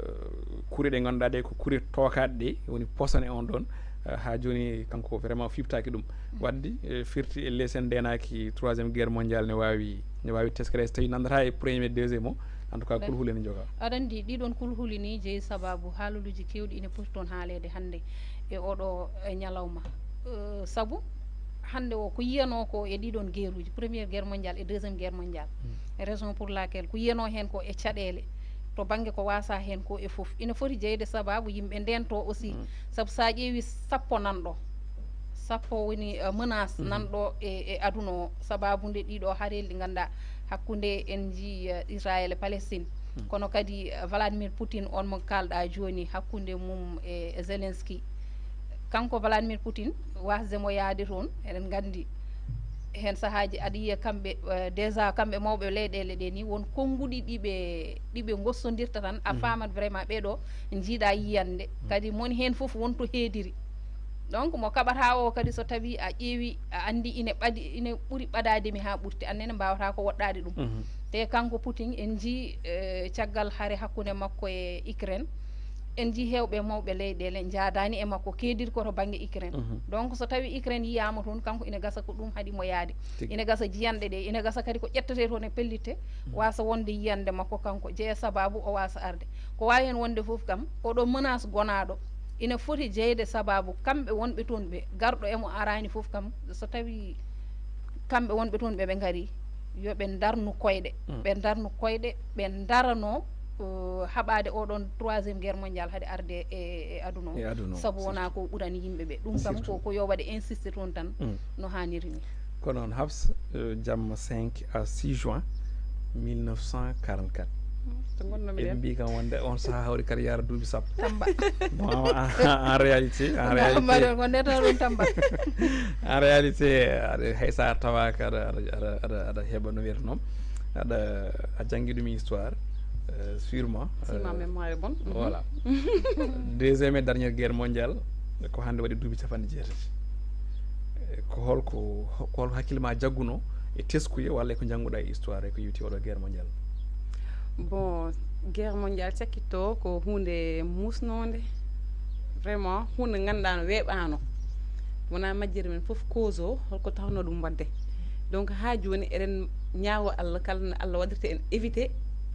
kure ɗe ngannduɗaa ɗe ko kure tookaaɗe ɗe woni posone on ɗoon. Eh, haa jooni kanko vraiment fiɓtaaki ɗum. Waɗde, eh, firti e lesen ndeenaaki troisième guerre mondiale ne waawi, ne waawi teskere so tawi nanndataa e premier, deuxième o. En tout cas, kulhuli ne jogaa. Aɗa anndi, ɗiɗon kulhuli ni jeyi sababu haaloluuji keewɗi ina poti toon haaleede hannde e oɗo, eh, ñalawma. Eh, sabu hannde o ko yiyanoo ko e ɗiɗon geeruuji, première guerre mondiale e deuxième guerre mondiale. Raison pour laquelle ko yiyanoo heen ko e caɗeele, to bannge ko waasa heen ko e fof. Ina foti jeyde sababu yimɓe ndentoo aussi. Sabu so a ƴeewi sappo nanɗo, sappo woni, eh, menace nanɗo e, e aduna o, sababu nde ɗiɗo hareeli ɗi ngannduɗaa hakkunde en njii, eh, Israël e Palestine. Kono kadi, eh, Vladimir Poutine on mo kaalɗaa jooni hakkunde mum e Zelensky. Kanko Vladimir Poutine, waasde mo yahde toon, eɗen nganndi heen sahaaji aɗa yiya kamɓe, eh, déjà kamɓe mawɓe leyɗeele ɗe ni won konnguɗi ɗi ɓe, ɗi ɓe ngossondirta tan, a faamat vraiment ɓeɗo njiiɗa yiyande. Kadi moni heen fof won to heediri. Donc mo kaɓata o kadi so tawi a ƴeewi, a anndi ine ɓadi, ine ɓuri ɓadaade mi haa ɓurti, annene mbawata ko woɗɗaade ɗum. Te kanko Poutine en njii, eh, caggal hare hakkunde makko e Ukraine, en njii heewɓe mawɓe leyɗeele njaadaani e makko, keedirko to bannge Ukraine. Donc so tawi Ukraine yiyaama toon, kanko ina gasa ko ɗum haɗi mo yahde. Ina gasa jiyanɗe ɗe, ina gasa kadi ko ƴettetee toon e pellitte, waasa wonde yiyande makko kanko, jeya sababu o waasa arde. Ko waawi heen wonde fof kam, oɗo menace gonaaɗo ina foti jeyde sababu kamɓe wonɓe toon ɓe, garɗo e mo araani fof kam, so tawi kamɓe wonɓe toon ɓe, ɓe ngari, yo ɓe ndarnu koyɗe, ɓe ndarnu koyɗe, ɓe ndarano, uh, haɓaade oɗon troisième guerre mondiale haɗe arde e, e aduna o. E aduna o, sabu wonaa ko ɓurani yimɓe ɓe. Ɗum kam ko, ko yo waɗe insiste toon tan, no haaniri ni. Ko noon, Habs, eh, jamma cinq à six juin mille neuf cent quarante-quatre. To ngonnomi ɗen. Eɓe mbii kam wonde on sahaa hawri kadi yaara duuɓi sappo. Tamba. Bon, en, en, en réalité, en réalité, ko ndeta ɗum Tamba. En réalité, aɗa, hay sa tawaaka aɗa, aɗa, aɗa, aɗa, aɗa heɓa no wiyata noon. Aɗa, a janngi ɗum histoire. Euh, sûrement. Si ma Euh, mémoire est bonne. Mhm. Voilà. Deuxième et dernière guerre mondiale, ko hannde waɗi duuɓi capanɗe jeetati. Eh, ko holko, ko holko hakkille ma jagguno e teskuye walla e ko njannguɗa e histoire e ko yowti oɗo guerre mondiale? Bon, guerre mondiale cakkitto ko hunde musnonde. Vraiment, hunde ngannduɗaa no weeɓaano. Wona majjere men fof cause o, holko tawno ɗum waɗde. Donc, haa jooni eɗen ñaago Allah kala no Allah waɗirta en éviter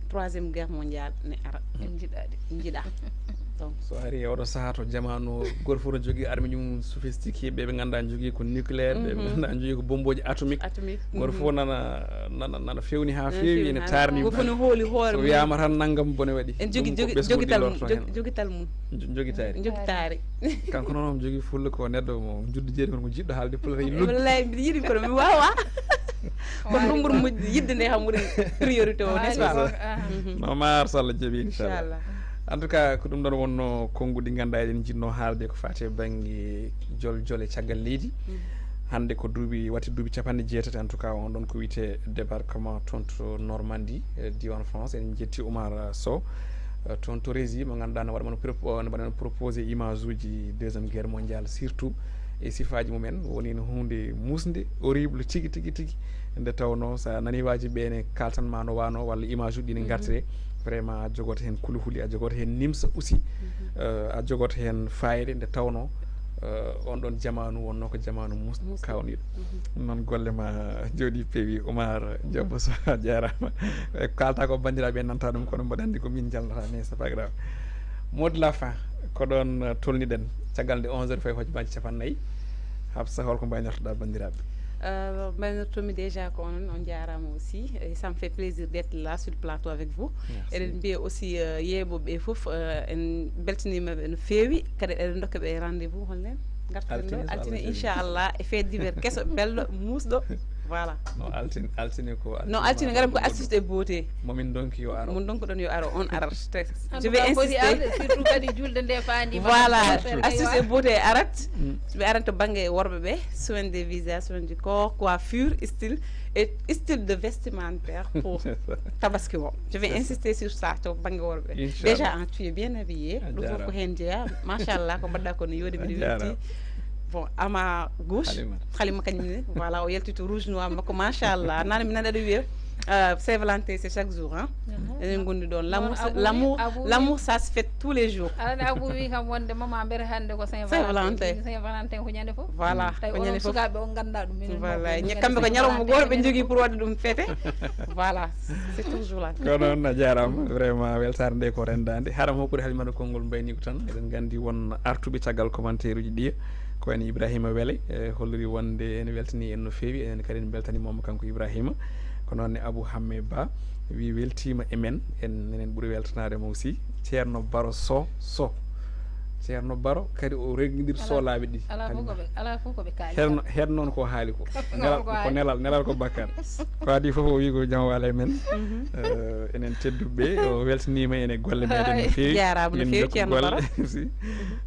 troisième guerre mondiale ne ara. En njiɗaade, njiɗa. Donc, So ari e oɗo sahaa to jamaanu, goto fof no jogii arme mum sophistiqué, ɓe ɓe ngannduɗaa jogii ko nucléaire, ɓe ɓe ngannduɗaa jogii ko bombooji atomique. Atomique. Goto fof nana, nana, nana fewni haa feewi, ene taarni. Ko fof no hooli hoore So mum. Wiyaama tan nanngam bone waɗi. En jogi Ɗum ko jogi- ɓesngu jogital ɗi mum, lorto jogi- heen. Jogital mum. Jo- jogitaari. Jogitaari. Kanko noon omo jogii fulla ko neɗɗo mo juddu jeeri kono ko jiɗɗo haalde pulaar e luggi. Wallaahi mbiɗa yiɗi kono mi waawaa. Kono ɗum ɓuri moƴƴi yiɗde nde kam woni priorité o, n'est-ce pas? No maar salla jaɓi inchallah. Inchallah. En tout cas ko ɗum ɗon wonno konnguɗi ngannduɗaa eɗen jiɗno haalde ko faati e bannge jol jole caggal leydi. Hannde ko duuɓi watti duuɓi capanɗe jeetati en tout cas on ɗon ko wiyetee débarquement toon to Normandie, eh, diwan France. En njetti Oumar Sow, eh, toon to Régie mo ngannduɗaa no waɗa mon propo- no waɗa mon proposé image uji deuxième guerre mondiale surtout e sifaaji mumen woni no huunde musnde horrible tigi tigi tigi. Nde tawnoo so a nanii waaji ɓe ne kaaltan ma no waano walla image uji ɗi ne ngartire vraiment a jogoto heen kuluhuli a jogoto heen nimsa aussi. Eh, a jogoto heen faayde nde tawnoo eh, on ɗon jamaanu wonno ko jamaanu mus kawniiɗo. Noon golle ma jooɗi peewi Oumar Diop Sow a jaaraama. E ko kaalta ko banndiraaɓe nanta ɗum kono mboɗo anndi ko min jalnata mais c'est pas grave. Mot de la fin ko ɗon eh, tolniɗen caggal nde onze heures fayi hojomaaji capannayyi. Habsa holko mbaynortoɗa banndiraaɓe? Euh, mbaynortomi déjà ko onon on jaaraama aussi et ça me fait plaisir d'être là sur le plateau avec vous. Merci. Eɗen mbiya aussi euh, yeeɓooɓe fof euh, en beltaniima ɓe no feewi kadi eɗen ndokka ɓe rendez-vous hollen ngarten ɗo Altine, so altine Allah jaɓi. Inchallah e fait divers keso belɗo muusɗo. Voilà. No altine altine ko No altine ngaram ko astuce et beauté. Momin donki yo aro. Mo donkuɗon yo aro on arat. En Je tout vais cas foti insister. Arde surtout kadi julde nde faandi. Voilà, astuce et beauté arat. Ɓe aranta bangge worɓe ɓe, soin des visages, soin du corps, coiffure, style et style de vestimentaire pour tabaski o. Je vais insister sur ça to bangge worɓe. Inchallah. Déjà en tu es bien habillé. Ɗum fof ko heen jeyaa. Machallah ko mbaɗɗa ko no yooɗi mbiɗa welti. Bon, à ma gauche, Halima kañum ne, voilà, o yalti to rouge noir makko, machallah. Nana mi nana ɗo wiye euh, Saint Valentin c'est chaque jour hein. Enen gondi ɗon l'amour l'amour l'amour ça se fête tous les jours. Alani Abou wi kam wonde mama mbere hannde ko Saint Valentin. Saint Valentin ko ñande fof. Voilà. Tawi onon sukaaɓe on ngannda ɗum minen. Voilà. Kamɓe ko ñalawma gooto ɓe jogii pour waɗde ɗum fête. Voilà. C'est toujours là. Ko noon a jaaraama vraiment weltaare nde ko renndaande haram hokkude Halimata konngol mbayni ko tan eɗen nganndi won artuɓe caggal commentaire uji ɗi ko wayno Ibrahima Wele e holliri wonde ene weltani en no feewi enen kadi en beltanimoma kanko Ibrahima ko noon ne Abou Hamme Ba wi weltiima e men en enen ɓuri weltanaade mo aussi Ceerno Baro Sow Sow Ceerno Baro kadi o reggindir sohlaaɓe ɗi Alaa fof ko ɓe alaa fof ko ɓe kaali. Heɗno heɗno noon ko haali ko nelal ko nelal nelal ko bakkar ko adi fof o wi ko jam wala e men enen tedduɓe o weltaniima en e golle meɗen no feewi Jaaraama no Min feewi, jokku Ceerno golle Baro. Si.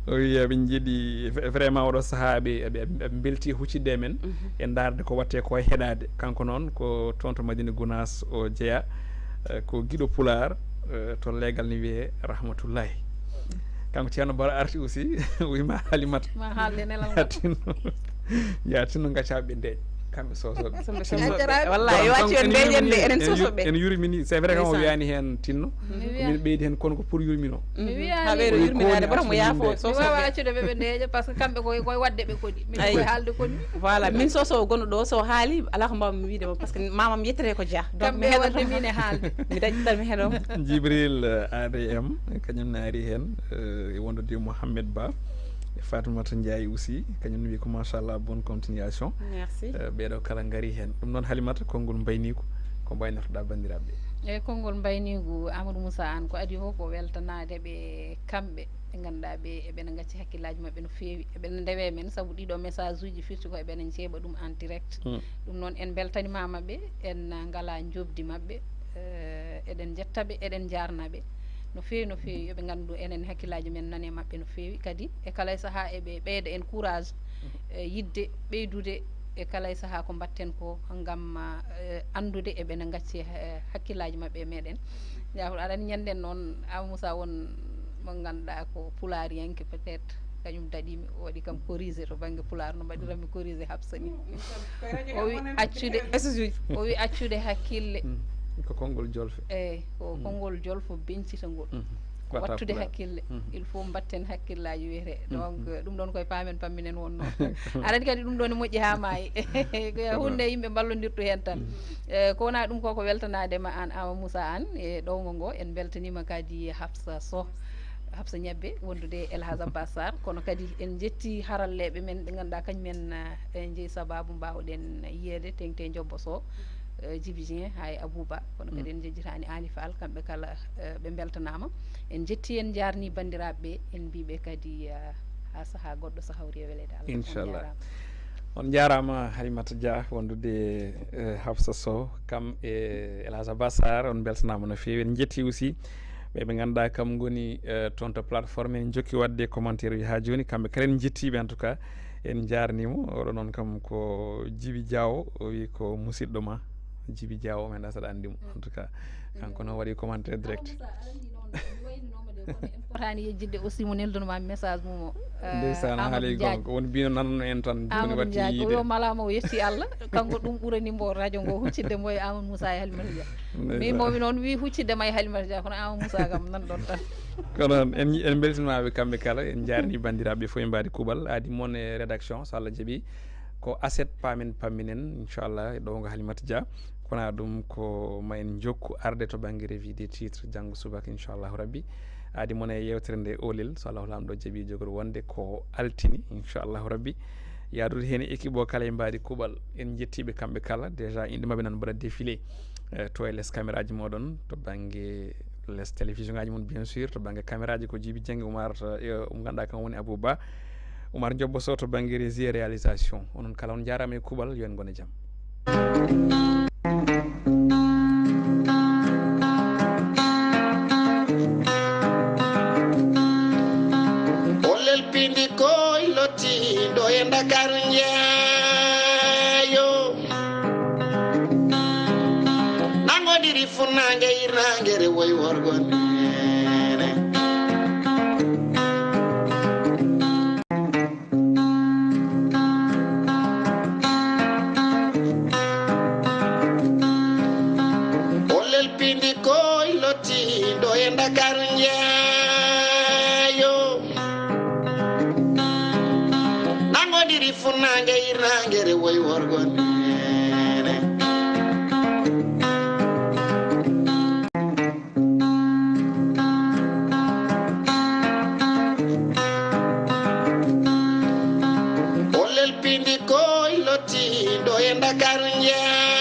O wi eɓe njiɗi v- vraiment oɗo sahaa ɓe eɓe eɓe mbelti e huccidde e men e ndaarde ko watte ko e heɗaade kanko noon ko toon to Madina Gounass o jeya eh, ko giɗo pulaar eh, to leegal ne wiyee Rahmatullahi kanko Ceerno Baro arti aussi wima Halimata Ma haalde nelal yatinno yatinno gaccaɓe ɓe ndeeƴa kamɓe sosoɓe Wallaahi yo accu en ndeeƴen de enen sosoɓe. En yurmini c'est vrai kam o Ndeysaan. Wiyani heen tinno Mi min wiya ɓeydi heen kono ko pour yurmino mi Ha wiyani ɓeyɗo yurminaade borom mo yaafo mi wawa sosoɓe. Accude ɓe ɓe ndeeƴa par ce que kamɓe koye koye waɗde ɓe koni min Ayi. Koye haalde koni. Voilà min soso gonɗo ɗo so haali ala ko mbawmi wiide mo par ce que mamam yettete ko dia donc mi Kamɓe heɗoto waɗde min e haalde. Mi dañi tan mi heɗo. Jibril eh, adm kañum ne ari heen eh, e wondude Mouhamed Ba e Fatimata Ndiaye aussi kañum ne wi ko machallah bonne continuation. Merci. Eh, ɓeɗo kala ngari heen ɗum noon Halimata konngol mbaynigu ko mbaynortoɗa banndiraaɓe ɓe? Eyyi konngol mbaynigu Amadou Moussa Anne ko adi fof ko weltanaade ɓe kamɓe ɓe ngannduɗaa ɓe eɓena ngacci hakkillaaji maɓɓe no feewi eɓena ndewe men sabu ɗiɗo message uji firti ko eɓena njeeɓa ɗum en direct. Ɗum noon en mbeltanimaama ɓe en ngalaa njoɓdi maɓɓe. Eh, eɗen njetta ɓe eɗen njaarna ɓe no feewi no feewi yoɓe nganndu enen hakkillaaji men nane maɓɓe no feewi kadi e kala e sahaa eɓe ɓeyda en courage e yiɗde ɓeydude. E kala e sahaa ko mbatten ko ngam, eh, anndude e ɓe no ngacci, eh, hakkillaaji maɓɓe e meɗen. Jaafoɗo, aɗa anndi ñannden noon, Awa Moussa, won mo ngannduɗaa ko pulaariyanke, peut-être, kañum daɗi mi, o waɗi kam corrigé to bannge pulaar, no mbaɗiranmi corrigé Hafsa ni. O wi accude, o wi accude hakkille. Mm. Ko konngol jolfe. Eey, ko konngol jolfo beñcitangol. Mhm. Ko wattude hakkille. Mhm. Il faut mbatten hakkillaaji wiyetee. Donc, ɗum ɗoon koye paamen pamminen wonnoo. Aɗa anndi kadi ɗum ɗoon ne moƴƴi haa maayi. Ko huunde yimɓe mballondirtu heen tan. Eh, ko wonaa ɗum ko, ko weltanaade ma aan, Awa Moussa Anne, e ɗowngo ngo. En mbeltaniima kadi Hafsa Soh, Hafsa Ñabbe, wondude e El Hadj Abbas Sarr. Kono kadi en njetti haralleeɓe men ɓe ngannduɗaa kañum en, eh, njeyi sabaabu mbaawɗen yiyeede Teŋte Jobbo Soh, eh, Djiby Dieng, haa e Abouba. Kono kadi en njejjitaani Ali Fall, kamɓe kala, eh, ɓe mbeltanaama. En njetti, en njaarnii banndiraaɓe ɓe, en mbii ɓe kadi, eh, haa sahaa goɗɗo so hawri e weleede Allah. Inchallah. On njaaraama. On njaaraama Halimata Dia, wondude e, eh, Hafsa Soh, kam e El Hadj Abbas Sarr, on mbeltanaama no feewi. En njetti aussi ɓe ɓe ngannduɗaa kam ngoni, eh, toon to plateforme, en jokki waɗde commentaire uji haa jooni, kamɓe kala en njettii ɓe en tout cas. En njaarnii mo. Oɗo noon kam ko Djiby Diawo, o wi ko musiɗɗo ma. Djiby Diawo, mi anndaa saɗa anndi mo. En tout cas, kanko noon waɗi commentaire direct. Awa Moussa, aɗa anndi noon, mi wayni noon mo de, kono en potaani yejjitde aussi mo nelduno ma message mum o, eh, ndeysaan, Amadou haalii Diagne. Gonga. Won mbino nanno en tan, jooni Amadou watti Diagne, o yiide. Wi malaama o yetti Allah, kanko ɗum ɓurani mbo radio ngo huccitde mbo e Amadou Moussa e Halimata Dia. Ndeysaan. Mi momi noon wi huccitde ma e Halimata Dia, kono Amadou Moussa kam nan ɗon tan. Kono en, en mbeltanimaɓe kamɓe kala, en njaarni banndiraaɓe fof e mbaadi kuuɓal, aadi mon e rédaction, so Allah jaɓi. Ko aset paamen pamminen, inchallah, e ɗowngo Halimata Dia. Kona ɗum ko ma en jokku arde to bannge revue des titres janngo subaka, inchallahu rabbi. Aadi mon e yewtere nde Oolel, so Allahu Laamɗo jaɓi jogori wonde ko altine, inchallahu rabbi. Yaadude heen e équipe o kala e mbaadi kuuɓal. En njettiiɓe kamɓe kala. Déjà, inɗe maɓɓe nan mbaɗa défilé, eh, to e les caméraji moɗon, to bannge les télévision ngaji mon, bien sûr, to bannge caméraji ko Djiby Dieng, Oumar, eh, mo ngannduɗaa kam woni Abou Ba. Oumar Diop Bosso to bannge régie et réalisation. Onon kala on njaaraama e kuuɓal, yo en ngon e jam. O lelpindi koy lottiiɗo e Ndakaaru njeeyo. Nangodiri funnaange hirnaange rewoy worgo neene. O lelpindi koy lottiiɗo e Ndakaaru njeeyo. Nangodiri funnaange hirnaange rewoy worgo neene. O lelpindi koy lottiiɗo e Ndakaaru njeeyo.